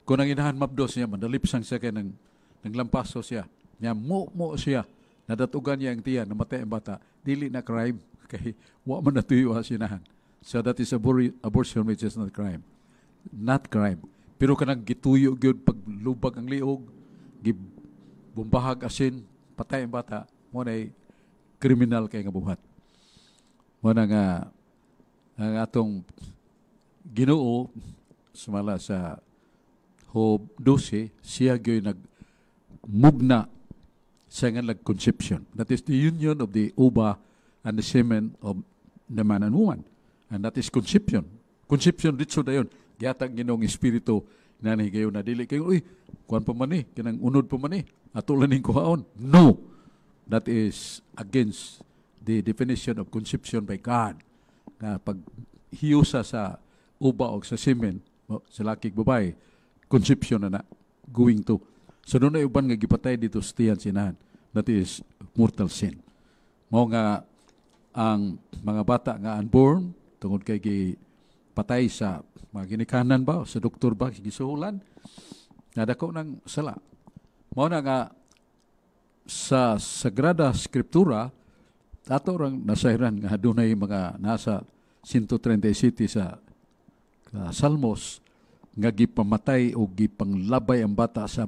Kung ang inahan mabdos niya, mandalipsang siya kay nang nanglampaso siya. Nya mo mo siya, nadatugan niya ang tiyan, namatay ang bata, dili na crime kay wa man natuyo sa inahan. So that is abortion which is not crime. Not crime. Pero kanang gituyo gyud, paglubag ang liog, gibumbahag asin, patay ang bata, mao nay kriminal kay nga buhat. Mao na nga ang atong Ginoo, sumala sa Job 12, siya gyud nagmugna sa nga conception. That is the union of the ova and the semen of the man and woman. And that is conception. Conception ditso dayon. Gihatag Ginoong Espiritu na higayon na dili kayo, "Uy, kuan pa man ni, kanang unod pa man ni, ato lang ning kuhaon." No. That is against the definition of conception by God. Nga pag hiyusa sa uba o sa semen, sa laki ug babae, conception na na, going to. So doon na uban nga gipatay didto sa tiyan sa inahan. That is mortal sin. Mao nga ang mga bata nga unborn, tungod kay gipatay sa mga ginikanan ba o sa doktor ba, gisuhulan, nga dako ng sala. Mao na nga sa Sagrada Scriptura, ato rang nasayran nga adunay mga nasa 137 sa Salmos nga gipamatay o gipanglabay ang bata sa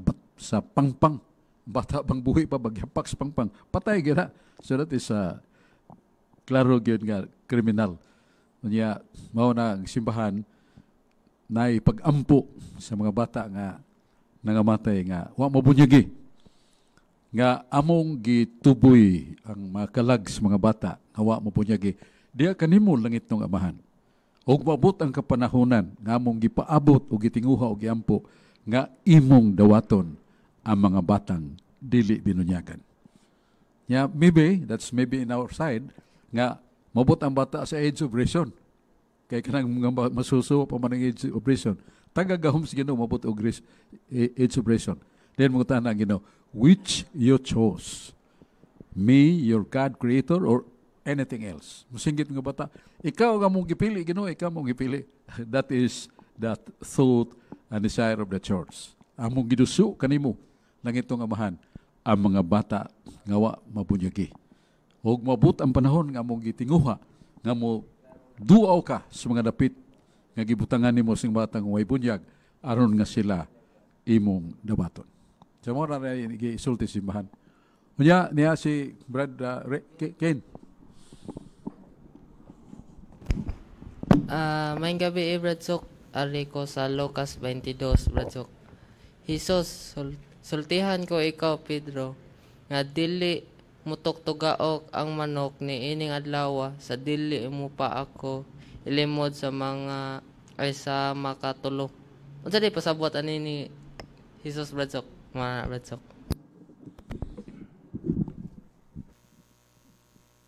pangpang, bata pang buhi pa, bagyapak sa pangpang, patay gyud. So that is klaro gyud nga kriminal. Unya mao na ang simbahan nay pag-ampo sa mga bata nga nangamatay nga wa mabunyagi, nga among gituboy ang mga kalag sa mga bata nga wa mabunyagi diha kanimo langitnong Amahan, ug maabot ang kapanahonan nga among gipaabot o gitinguha o giampo nga imong dawaton ang mga batang dili binunyagan. Yeah, maybe that's maybe in our side nga mabot ang bata sa age of reason. Kay kanang mga masuso pa man ang age of reason. Tagagahom sa Ginoo mabot og age of reason. Then mangutana ang Ginoo, "Which you chose? Me, your God creator, or anything else?" Musinggit nga bata, "Ikaw ang among gipili, Ginoo, ikaw among gipili." That is that thought and desire of the church. Among giduso kanimo langitnong Amahan ang mga bata nga wa mabunyagi. Ug mabot ang panahon nga among gitinguha nga mo duaw ka sa mga dapit nga gibutangan nimo sing batang way bunyag aron nga sila imong dawaton. So mao ra gisulti simbahan. Unya niya si Brad Ken. Maayong gabi, Brad Sok. Ari ko sa Lucas 22, Brad Sok. Jesus, sultihan ko ikaw, Pedro, nga dili mutuktugaok ang manok ni ining adlaw sa dili mo pa ako ilimod sa mga ay sa makatulo. Unsa di pasabot ani ni Jesus, Brad Sok? Mga Brad Sok.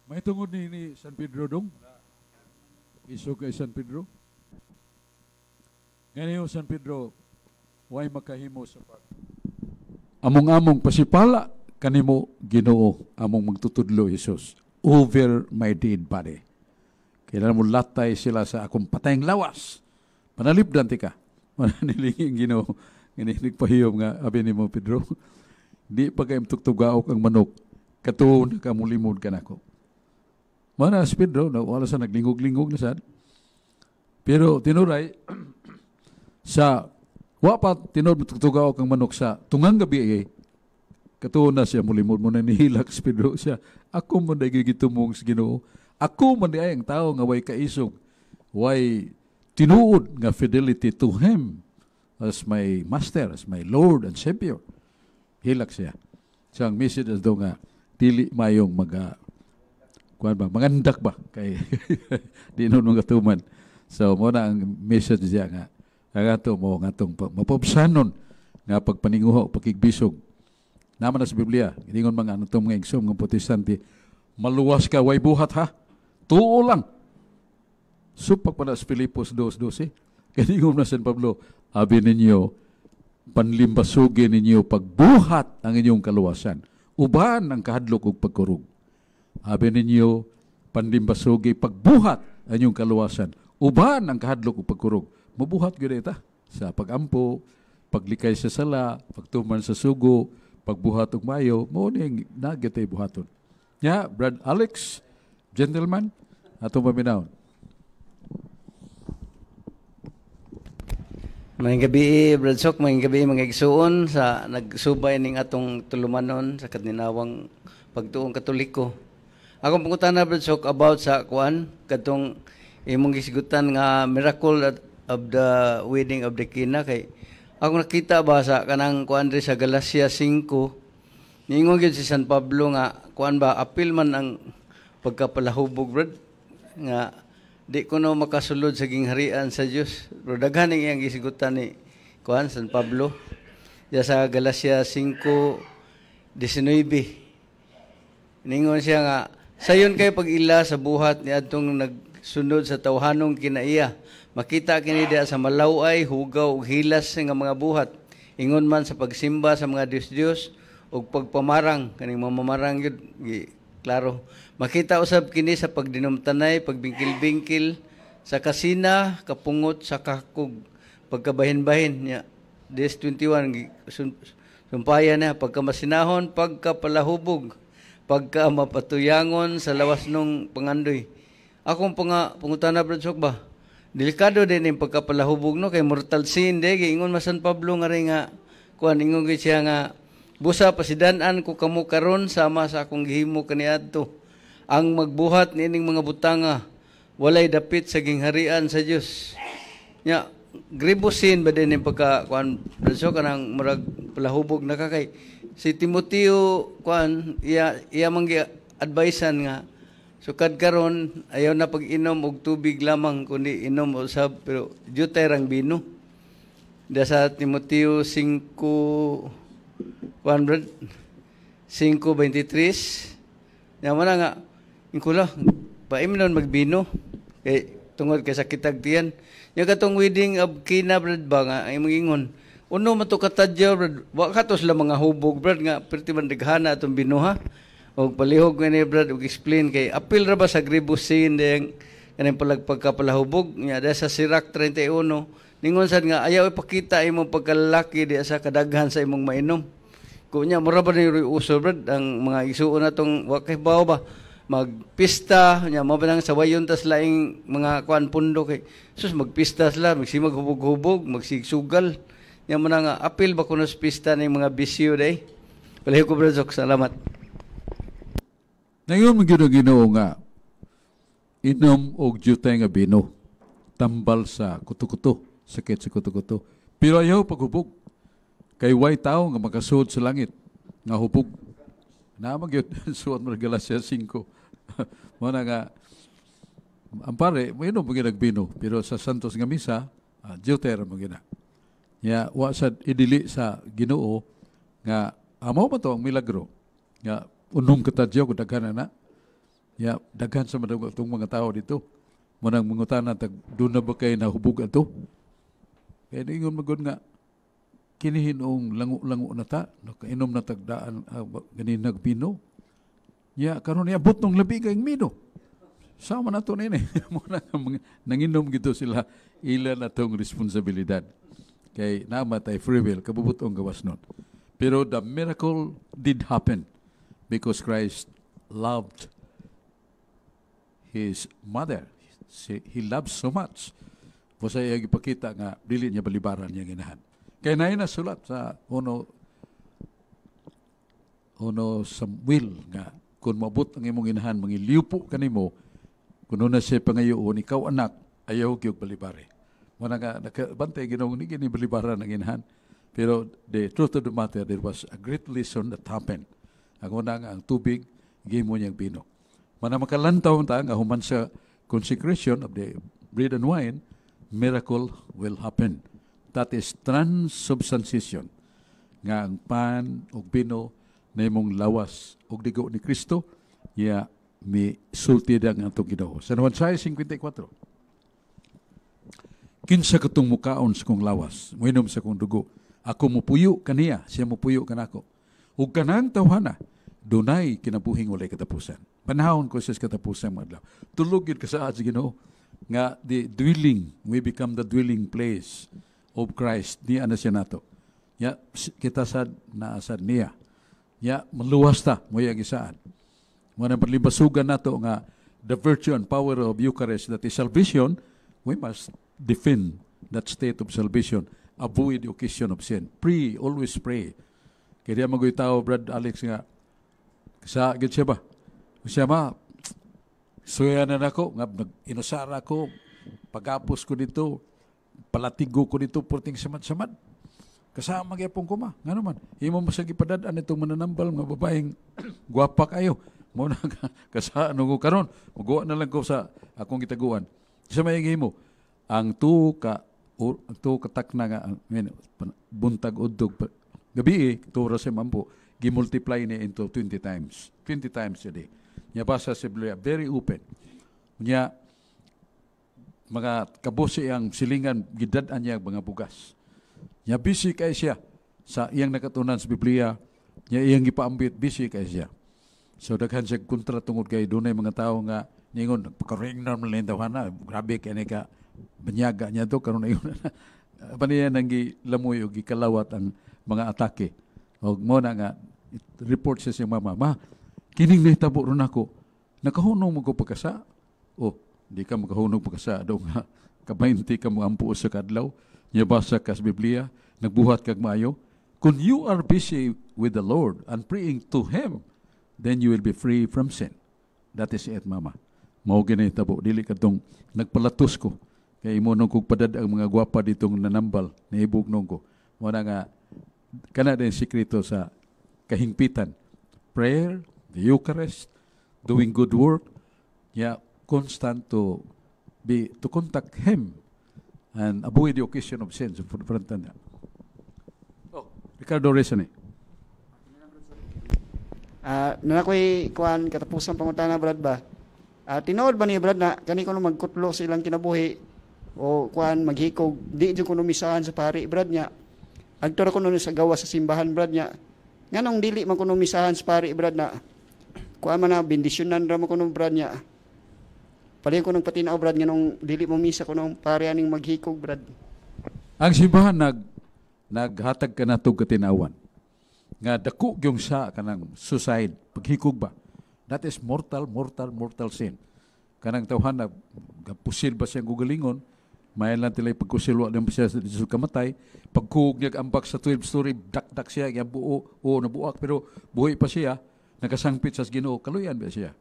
May tungod ni San Pedro dong. Iso kay San Pedro. Ganyo San Pedro, way makahimo sa pag. Among-among pasipala kanimo Ginoo, among magtutudlo Jesus, over my dead body. Kailan mo latay sila sa akong patayng lawas. Panalipdan ti ka. Mananilingin Ginoo. Ngani nagpahiyom nga abi nimo Pedro. Di pa kay tuktugaok ang manok. Katuo na ka mulimod ka nako. Mana si Pedro, na wala sa naglingog-lingog na sad. Pero tinuray sa wa pa tinuod tuktugaok ang manok sa tungang gabi eh, katuo na siya mulimod mo na nihilak si Pedro siya. Ako man day gigitumong sa Ginoo. Ako man di ay ang tao nga way kaisog, way tinuod nga fidelity to him as my master, as my Lord and Savior. Hilak siya. So ang message is daw nga dili mayong maga kuan ba, mangandak ba kay di nun mga tuman. So mo na ang message siya nga ang ato mo nga atong mapobsanon nga pagpaninguha o pakigbisog. Naman na sa Biblia, ingon mga ano mga igsoon nga Protestante, maluwas ka way buhat ha. Tuo lang. Supak pa na sa Filipos 2:12. Kaningon na San Pablo, abi ninyo, Panlimbasugi ninyo pagbuhat ang inyong kaluwasan. Uban ang kahadlok ug pagkurog. Abi ninyo panlimbasugi pagbuhat ang inyong kaluwasan. Uban ang kahadlok ug pagkurog. Mabuhat gyud ita sa pagampo, paglikay sa sala, pagtuman sa sugo, pagbuhat og mayo, mao ning nagyatay buhaton. Ya, Brad Alex, gentleman, atong paminawon. Maayong gabi, Brad Sok, maayong gabi mga igsuon sa nagsubay ning atong tulumanon sa katinawang pagtuong Katoliko. Akong pangutana, Brad Sok, about sa kuan kadtong imong gisgutan nga miracle of the wedding of the Cana, kay ako nakita ba sa kanang kuan diri sa Galacia 5, niingon gyud si San Pablo nga kuan ba, apil man ang pagkapalahubog, brad, nga di ko no makasulod sa gingharian sa Dios. Pero daghan ning iyang gisigutan ni kuan San Pablo diya sa Galacia 5:19. Ningon siya nga sayon kay pag-ila sa buhat ni adtong nagsunod sa tawhanong kinaiya. Makita kini diha sa malaway, hugaw ug hilas nga mga buhat. Ingon man sa pagsimba sa mga Dios-Dios ug pagpamarang, kaning mamamarang gyud, klaro. Makita usab kini sa pagdinumtanay, pagbingkil-bingkil, sa kasina, kapungot, sa kakug, pagkabahin-bahin niya. This 21, sumpaya na, pagkamasinahon, pagkapalahubog, pagkamapatuyangon sa lawas nung pangandoy. Akong pangutana, Brad Sok ba? Delikado din yung pagkapalahubog, no, kay mortal sin de giingon man San Pablo nga rin nga kuan, ingon gyud siya nga busa pasidan-an ko kamo karon sama sa akong gihimo kaniadto. Ang magbuhat niining mga butanga walay dapit sa gingharian sa Dios. Nya grievous sin ba din yung pagka kuan, Brad Sok, kanang murag palahubog na ka, kay si Timoteo kuan iya iya man gi-advisean nga sukad karon ayaw na pag-inom og tubig lamang kundi inom usab pero jutay rang bino. Da sa Timoteo 5 kuan, brad, 5:23. Nya mo na nga ingkula paimnon magbino kay tungod kay sakit tiyan. Nya katong wedding of Cana, brad, ba nga ay mangingon uno man to katadyaw, brad, wa kato sila mga hubog, brad, nga perti man daghana atong binuha. Og palihog ni brad og explain kay apil ra ba sa grievous sin dayang kanang pagkapalahubog. Nya da sa Sirach 31 ningon sad nga ayaw ipakita imong pagkalalaki di sa kadaghan sa imong mainom. Kunya mura ba ni uso, brad, ang mga igsuon natong wa kay bawo ba magpista, nya mo ba nang sawayon tas laing mga kuan pundo kay sus magpista sila, magsimag hubog-hubog, magsigsugal. Nya mo na nga apil ba kuno sa pista ning mga bisyo day. Palihog ko, brad Sok, salamat. Ngayon man gyud ang Ginoo nga inom og jutay nga bino, tambal sa kuto-kuto, sakit sa kuto-kuto. Pero ayaw paghubog. Kay way tao nga makasuod sa langit nga hubog. Naa man gyud suwat mo Galacia 5. Mo na nga ang pare moinom man gyud og bino, pero sa Santos nga misa, jutay ra man gyud na. Nya wa sad idili sa Ginoo nga amo man to ang milagro nga unom katadyaw kung daghan na. Ya, daghan sa madugong itong mga tao dito. Munang mangutana, tag, doon na ba kayo nahubog ato? Kaya ingon magod nga, kinihinong lango-lango na ta, nakainom na tagdaan, ganin nagbino. Ya, karon niya, butong labi kayong mino. Sama na to nini. Muna nanginom gito sila, ila na tong responsibilidad. Kay namatay free will, kabubutong gawas nun. Pero the miracle did happen because Christ loved his mother. He loved so much. Basta iya gipakita nga dili niya balibaran niya ginahan. Kay naay nasulat sa uno uno Samuel nga kung maabot ang imong inahan mangiliupo kanimo kuno na siya pangayoon ikaw anak ayaw gyud balibare. Muna nga nakabantay Ginoo ni gini balibaran ang inahan. Pero the truth of the matter, there was a great lesson that happened. Ang una nga ang tubig gihimo niyang bino. Mana makalantaw ta nga human sa consecration of the bread and wine, miracle will happen. That is transubstantiation. Nga ang pan ug bino na imong lawas ug digo ni Kristo, ya mi sulti ang atong Ginoo. San Juan 6:54. Kinsa katong mukaon sa kong lawas, moinom sa kong dugo, Ako mupuyo kaniya, siya mupuyo kanako. Ug kanang tawhana, dunay kinabuhing walay katapusan. Panahon ko siya sa katapusan mga adlaw. Tulog yun ka sa Ginoo nga the dwelling, we become the dwelling place of Christ. Niya na siya nato. Ya, kita sad naasad niya. Ya, maluwas ta, moyag isaan. Mo na panlimbasugan nato nga the virtue and power of Eucharist, that is salvation, we must defend that state of salvation. Avoid the occasion of sin. Pray, always pray. Kaya di magoy tao, Brad Alex, nga, sa gid siya ba? Siya ma, suya na nako, nga nag-inusara ko, pagapos ko dito, palatigo ko dito, purting samad-samad. Kasama gyapon ko ma. Nga naman, imo mo sa gipadad-an itong mananambal mga babaeng gwapa kayo. Mo na kasano ko karon. Muguwa na lang ko sa akong gitaguan. Sa may mo, ang tuo ka takna nga I mean, buntag udtog gabi tuo ra sa mampo gi-multiply ni into 20 times. 20 times a day. Nya basa sa Biblia, very open. Nya mga kabusi ang silingan gidad-an niya ang mga bugas. Nya busy kay siya sa iyang nakatunan sa Biblia, nya iyang gipaambit, busy kay siya. So daghan siya kontra tungod kay dunay mga tawo nga ningon nagpakaring na man lang na grabe kay ni ka banyaga niya to karon ingon na. Pa niya nang gilamoy og gikalawat ang mga atake. Og mo na nga report siya sa mama, "Ma, kining nahitabo ron ako. Nakahunong mo ko pagkasa." "Oh, di ka makahunong pagkasa daw nga kabaynti ka mo ampo sa kadlaw. Nya basa ka sa Biblia, nagbuhat kag maayo." Kung you are busy with the Lord and praying to Him, then you will be free from sin. "That is it, Mama. Mao gini tabo dili kadtong nagpalatos ko. Kay imo nung kog padad ang mga gwapa ditong nanambal, naibog nung ko." Mo na nga kana din sikreto sa kahingpitan. Prayer, the Eucharist, doing good work, yeah, constant to contact Him and avoid the occasion of sin. So, front na. Oh, Ricardo Rezane. Ah, na ako'y kuan katapusan pangutana, Brad ba. Ah, tinuod ba ni Brad na kani kuno magkutlo sa ilang kinabuhi o kuan maghikog di jud kuno misahan sa pari, Brad, nya? Adto ra kuno sa gawas sa simbahan, Brad, nya. Nganong dili man kuno misahan sa pari, Brad, na kuan man na bendisyonan ra man kuno, Brad, nya? Paliw ko ng patinaw, Brad, nganong dili mo misa kuno pari aning maghikog, Brad? Ang simbahan naghatag ka na katinawan nga dako gyung sa kanang suicide, paghikog ba. That is mortal, mortal, mortal sin. Kanang tawhan na pusil ba siyang gugalingon, may lang tilay pagkusil wa din siya sa kamatay, pagkuog niya ambak sa 12 story, dakdak siya, iya buo, o nabuak, pero buhi pa siya, nakasangpit sa Ginoo, kaluyan ba siya.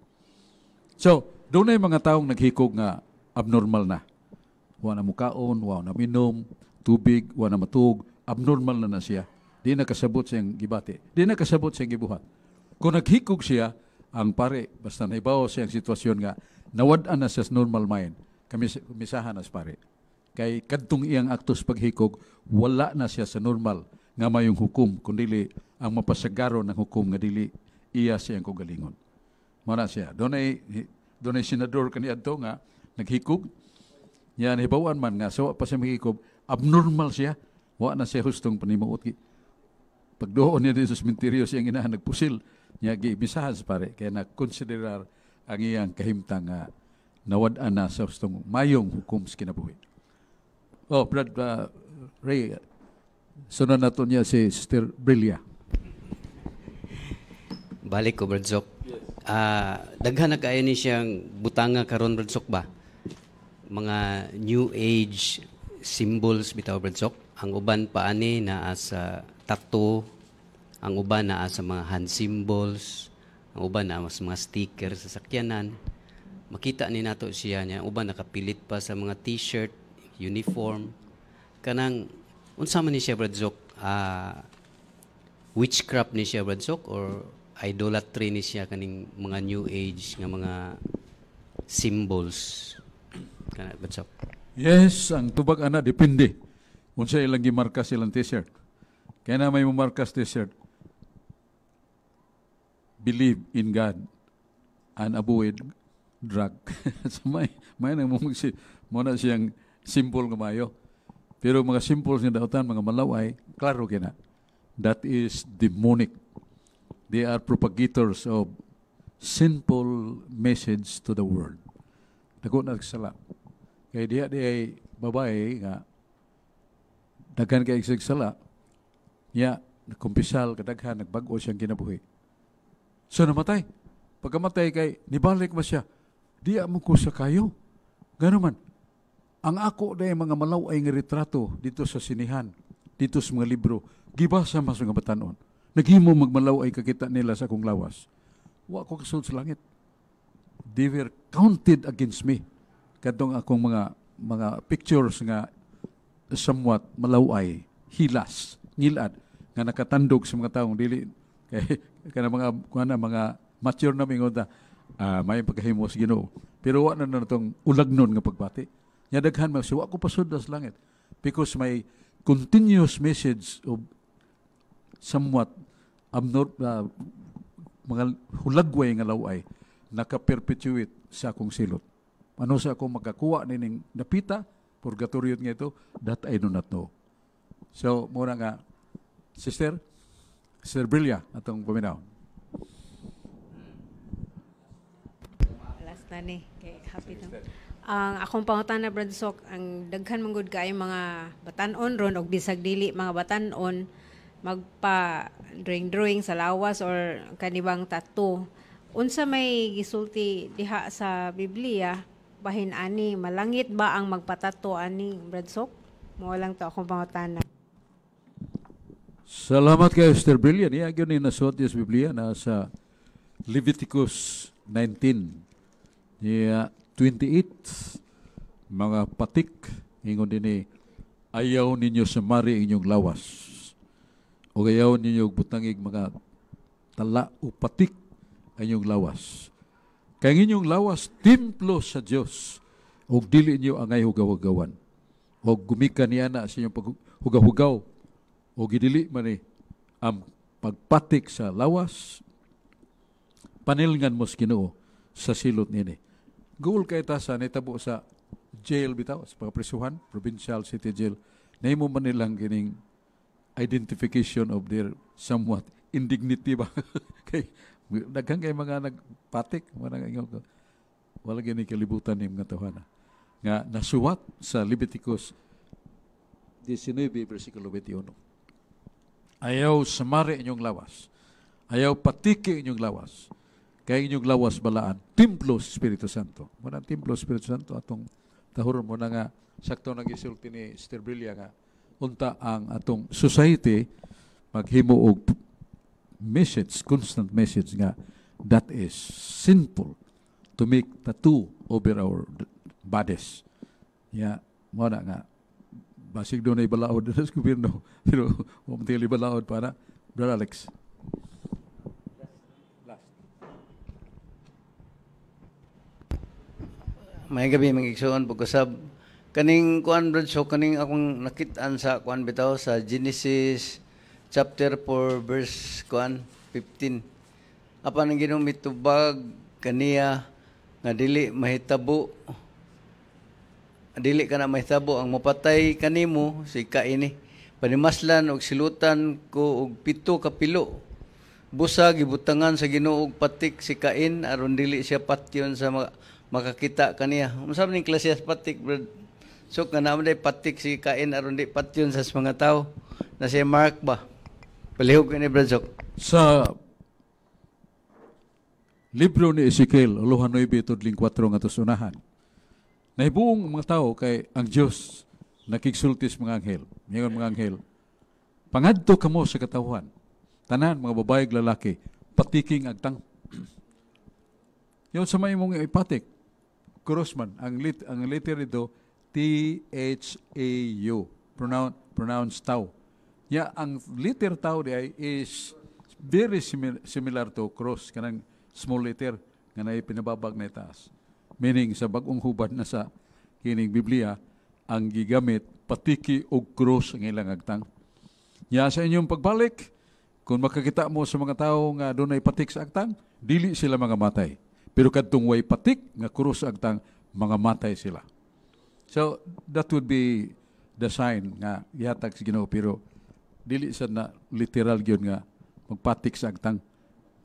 So, doon na mga taong naghikog nga abnormal na. Wa na mukaon, wa na minom, tubig, wa na matug, abnormal na na siya. Di na kasabot siyang gibati. Di na kasabot siyang gibuhat. Kung naghikog siya, ang pare, basta naibaw siyang sitwasyon nga, nawad-an na siya sa normal mind, kami misahan na sa pare. Kay kadtong iyang aktos paghikog, wala na siya sa normal nga mayong hukom, kundi ang mapasagaro ng hukom nga dili iya siyang kugalingon. Muna siya. Doon ay senador kaniadto nga naghikog. Yan, hibawan man nga, so pa siya maghikog, abnormal siya. Wa na siya hustong panimuot. Pagdoon niya din sa sementeryo siyang inahan nagpusil, niya giimisahan sa pare, kaya na-konsiderar ang iyang kahimtang nga nawad-an na sa hustong mayong hukom sa kinabuhi. Oh, Brad Ray, sunod na to niya si Sister Brilia. Balik ko, Brad Sok. Ah, daghan na kaayo ni siyang butanga karon, Brad Sok ba? Mga new age symbols bitaw, Brad Sok. Ang uban pa ani naa sa tattoo, ang uban naa sa mga hand symbols, ang uban naa sa mga sticker sa sakyanan. Makita ni nato siya niya, ang uban nakapilit pa sa mga t-shirt, uniform. Kanang unsa man ni siya, Brad Sok? Ah, witchcraft ni siya, Brad Sok, or idolatry ni siya kaning mga new age nga mga symbols kana, Brad Sok? Yes, ang tubag ana depende. Unsa ilang gimarka silang t-shirt. Kaya na may mumarkas t-shirt. "Believe in God and avoid drug." So may nang mo mo na siyang symbol nga mayo. Pero mga simple nga dautan, mga malaway, klaro kina. That is demonic. They are propagators of sinful message to the world. Dako na sala. Kay diha di ay babae nga daghan kay sala, niya nagkumpisal kadaghan, nagbag-o siyang kinabuhi. So namatay. Pagkamatay kay nibalik ba siya? Diya mo ko sa kayo. Gano man. Ang ako day mga malaway nga retrato dito sa sinihan, dito sa mga libro, gibasa mas mga batanon. Naghimo magmalaway kakita nila sa akong lawas. Wa ko kasulod sa langit. They were counted against me. Kadtong akong mga pictures nga somewhat malaway, hilas, ngilad, nga nakatandog sa mga taong dili kay kana mga kuana, mga mature na mingon ta, may pagkahimo sa Ginoo. Pero wa na na tong ulagnon nga pagbati. Nya daghan man wa ko pasud sa langit because my continuous message of somewhat mga hulagway nga laway naka-perpetuate sa akong silot. Ano sa akong makakuha nining napita, purgatorio nga ito, that I do not know. So, muna nga, Sister, Sister Brilla, atong paminaw. Last na ni, kay happy na. Ang akong pangutana, Brad Sok, ang daghan man gud kaayo mga batan-on ron og bisag dili mga batan-on magpa drawing drawing sa lawas or kanibang tattoo. Unsa may gisulti diha sa Biblia bahin ani, malangit ba ang magpatato ani, Brad Sok? Mo lang to akong pangutana. Salamat kay Sister Brilliant. Iya gyud ni nasuot sa Biblia na sa Leviticus 19. Niya 28, mga patik ingon dinhi, ayaw ninyo samari inyong lawas o ayaw ninyo butangig mga tala o patik ang inyong lawas, kay ang inyong lawas templo sa Dios ug dili ninyo angay hugaw-hugawan o gumikan niya na sa inyong paghugaw-hugaw o gidili man ni ang pagpatik sa lawas, panilngan mo sa Ginoo sa silot nini. Goal kay ta sa nitabo sa jail bitaw, sa pagkaprisuhan, provincial city jail. Nahimo man nilang kining identification of their somewhat indignity ba? Kay daghan kay mga nagpatik, mga ingon ko. Wala gini kalibutan ni mga tawhana. Nga nasuwat sa Leviticus 19, versikulo 21. Ayaw samari inyong lawas. Ayaw patiki inyong lawas. Kaya inyong lawas balaan, templo sa Espiritu Santo. Muna ang templo sa Espiritu Santo, atong tahuron mo na nga, sakto nang gisulti ni Sister Brilla nga, unta ang atong society maghimo og message, constant message nga, that is sinful to make tattoo over our bodies. Ya, mo na nga, basig doon ay balaod sa gobyerno, pero huwag mo balaod para, Brother Alex. May gabi mga igsoon pagkusab kaning kuan, Brad, so kaning akong nakit-an sa kuan bitaw sa Genesis chapter 4 verse kuan 15. Apan ang Ginoo mitubag kaniya nga dili mahitabo, dili kana mahitabo ang mapatay kanimo si kaini. Panimaslan og silutan ko og 7 ka pilo. Busa gibutangan sa Ginoo og patik si Cain aron dili siya patyon sa makakita kaniya. Unsa man ning klase sa patik, Brad? So nga naman day patik si Cain aron di patyon sa mga tao. Na si Mark ba? Palihog kini, Brad Sok. Sa libro ni Ezekiel, uluhan 9 tudling 4 nga unahan. Nahibuong mga tao kay ang Dios nakigsulti sa mga anghel. Mingon mga anghel, pangadto kamo sa katawhan. Tanan mga babae ug lalaki, patiking agtang. Yon sa may mong ipatik. Cross man ang letter dito THAU, pronounce tau. Ya ang letter tau di ay is very similar to cross, kanang small letter nga naay pinababag na itaas. Meaning sa bag-ong hubad na sa kining Biblia ang gigamit patiki og cross ang ilang agtang. Ya sa inyong pagbalik, kung makakita mo sa mga tawo nga dunay patik sa agtang, dili sila mga matay. Pero kadtong way patik nga krus agtang, mga matay sila. So that would be the sign nga gihatag sa Ginoo, pero dili sa na literal gyud nga magpatik sa agtang,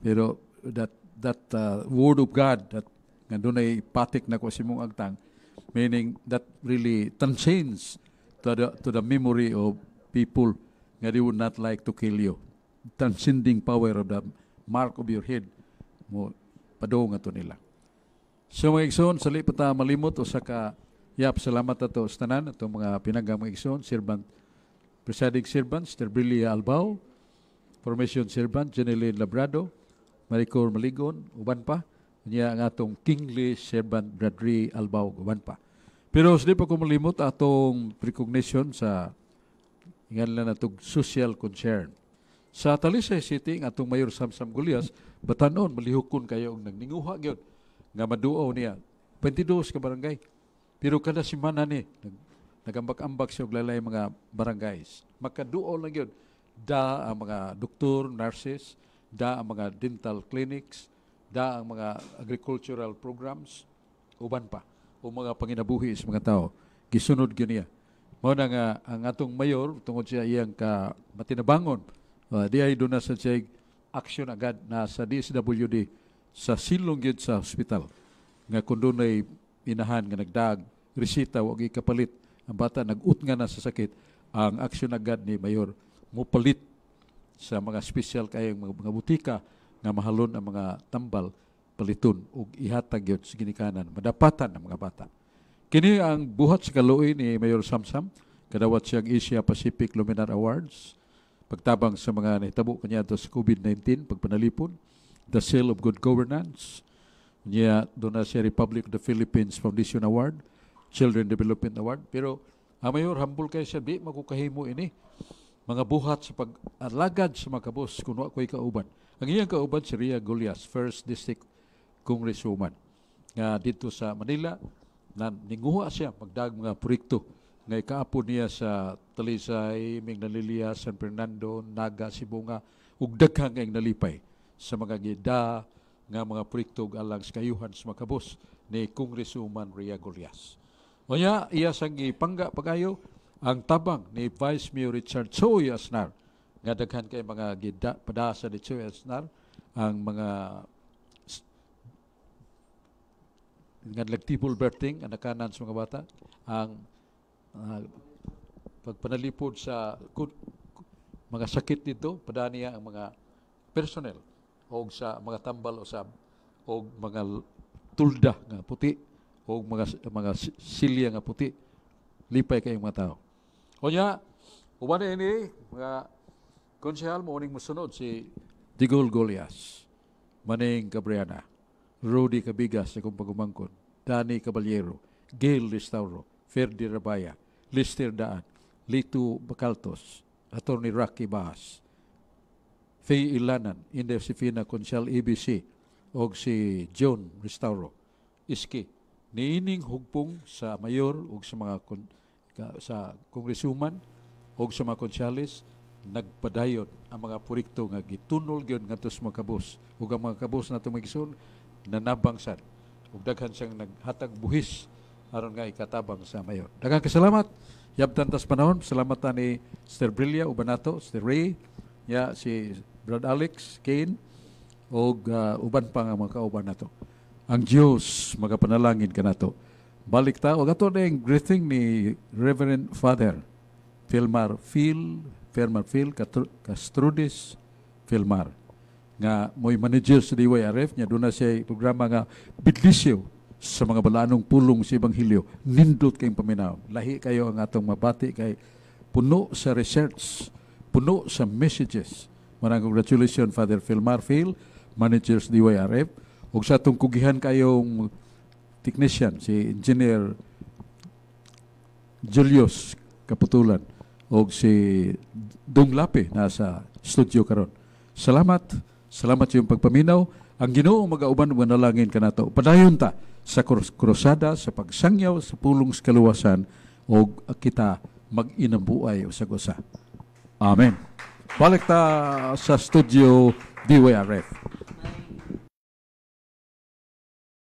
pero that that word of God that nga dunay patik na ko sa imong agtang, meaning that really transcends to the memory of people nga they would not like to kill you. Transcending power of the mark of your head mo padung ato nila. So mga igsoon, sali pa ta malimot usa ka yap, salamat ato sa tanan atong mga pinanggang mga igsoon, servant, presiding servant, Sterbilia Albao, formation servant, Jeneline Labrado, Maricor Maligon, uban pa. Niya ang atong kingly servant, Bradley Albao, uban pa. Pero sa di pa ko malimot atong recognition sa ingan lang natong social concern. Sa Talisay City, ang atong Mayor Samsam Gullas, batanon, malihukon kayo ang nagninguha gyud nga maduaw niya. 22 ka barangay. Pero kada semana ni, nagambak-ambak siya og lalay mga barangays. Makaduaw lang gyud. Da ang mga doktor, nurses, da ang mga dental clinics, da ang mga agricultural programs, uban pa o mga panginabuhi sa mga tao. Gisunod gyud niya. Mao na nga ang atong mayor, tungod siya iyang ka matinabangon, di ay doon na sa siya action agad na sa DSWD sa silong gyud sa hospital nga kung dunay inahan nga nagdag resita, wa kapalit ang bata, nag-ut nga na sa sakit, ang action agad ni mayor, mupalit sa mga special kayong mga butika nga mahalon ang mga tambal, paliton ug ihatag gyud sa ginikanan, madapatan ang mga bata. Kini ang buhat sa kaluoy ni Mayor Samsam, kadawat siyang Asia Pacific Luminar Awards, pagtabang sa mga nahitabo kaniadto sa COVID-19, pagpanalipon, the Seal of Good Governance, niya doon na siya Republic of the Philippines Foundation Award, Children Development Award. Pero ang mayor, humble kay siya, di magkukahimo ini mga buhat sa pag-alagad sa mga kabos kung wa ko'y kauban. Ang iyang kauban si Ria Gullas, First District Congresswoman. Nga dito sa Manila, na ninguha siya magdag mga proyekto nga ikaapod niya sa Talisay, Minglanilla, San Fernando, Naga, Sibonga, ug daghang kayong nalipay sa mga gida nga mga proyekto ug alang sa kayuhan sa mga kabos ni Congresswoman Ria Gullas. Unya, iya sang gipangga pagayo ang tabang ni Vice Mayor Richard Choi Asnar, nga daghan kay mga gida padasa ni Choi Asnar ang mga nga nagtibol birthing anakanan sa mga bata, ang pagpanalipod sa mga sakit dito, padaniya ang mga personnel og sa mga tambal o sa og mga tulda nga puti o mga silya nga puti. Lipay kayong mga tao. Unya, uban ini mga konsehal, mo uning mosunod si Digol Golias, Maning Cabriana, Rudy Cabigas sa akong pagumangkon, Danny Caballero, Gail Restauro, Ferdi Rabaya, Lister Daan, Lito Bacaltos, Attorney Rocky Baas, Faye Ilanan, Inday Josefina Conchal ABC, og si John Restauro. Iski, niining hugpong sa mayor ug sa mga sa congresswoman ug sa mga konsyales, nagpadayon ang mga proyekto nga gitunol gyud ngadto sa mga kabus, ug ang mga kabus nato magison nanabang sad ug daghan siyang naghatag buhis aron nga ikatabang sa mayor. Daghang kasalamat. Yabtan tas panahon. Salamat ta ni Sir Brilla uban nato, Sir Ray, ya si Brad Alex, Kane og uban pa nga mga kauban nato. Ang Dios magapanalangin kanato. Balik ta og ato ning greeting ni Reverend Father Filmar Phil, Filmar Phil Castrudes Filmar nga mo'y manager sa DYRF niya. Doon na siya programa nga bidlisyo sa mga balanong pulong sa Ebanghelyo. Nindot kayong paminaw. Lahi kayo ang atong mabati kay puno sa research, puno sa messages. Maraming congratulations, Father Philmar Phil, manager sa DYRF, ug sa atong kugihan kayong technician, si Engineer Julius Kaputulan og si Dong Lape nasa studio karon. Salamat. Salamat sa iyong pagpaminaw. Ang Ginoo magauban ug manalangin kanato. Padayon ta sa krusada sa pagsangyaw sa pulong sa kaluwasan og kita mag-inabuay usag-usa. Amen. Balik ta sa studio DYRF.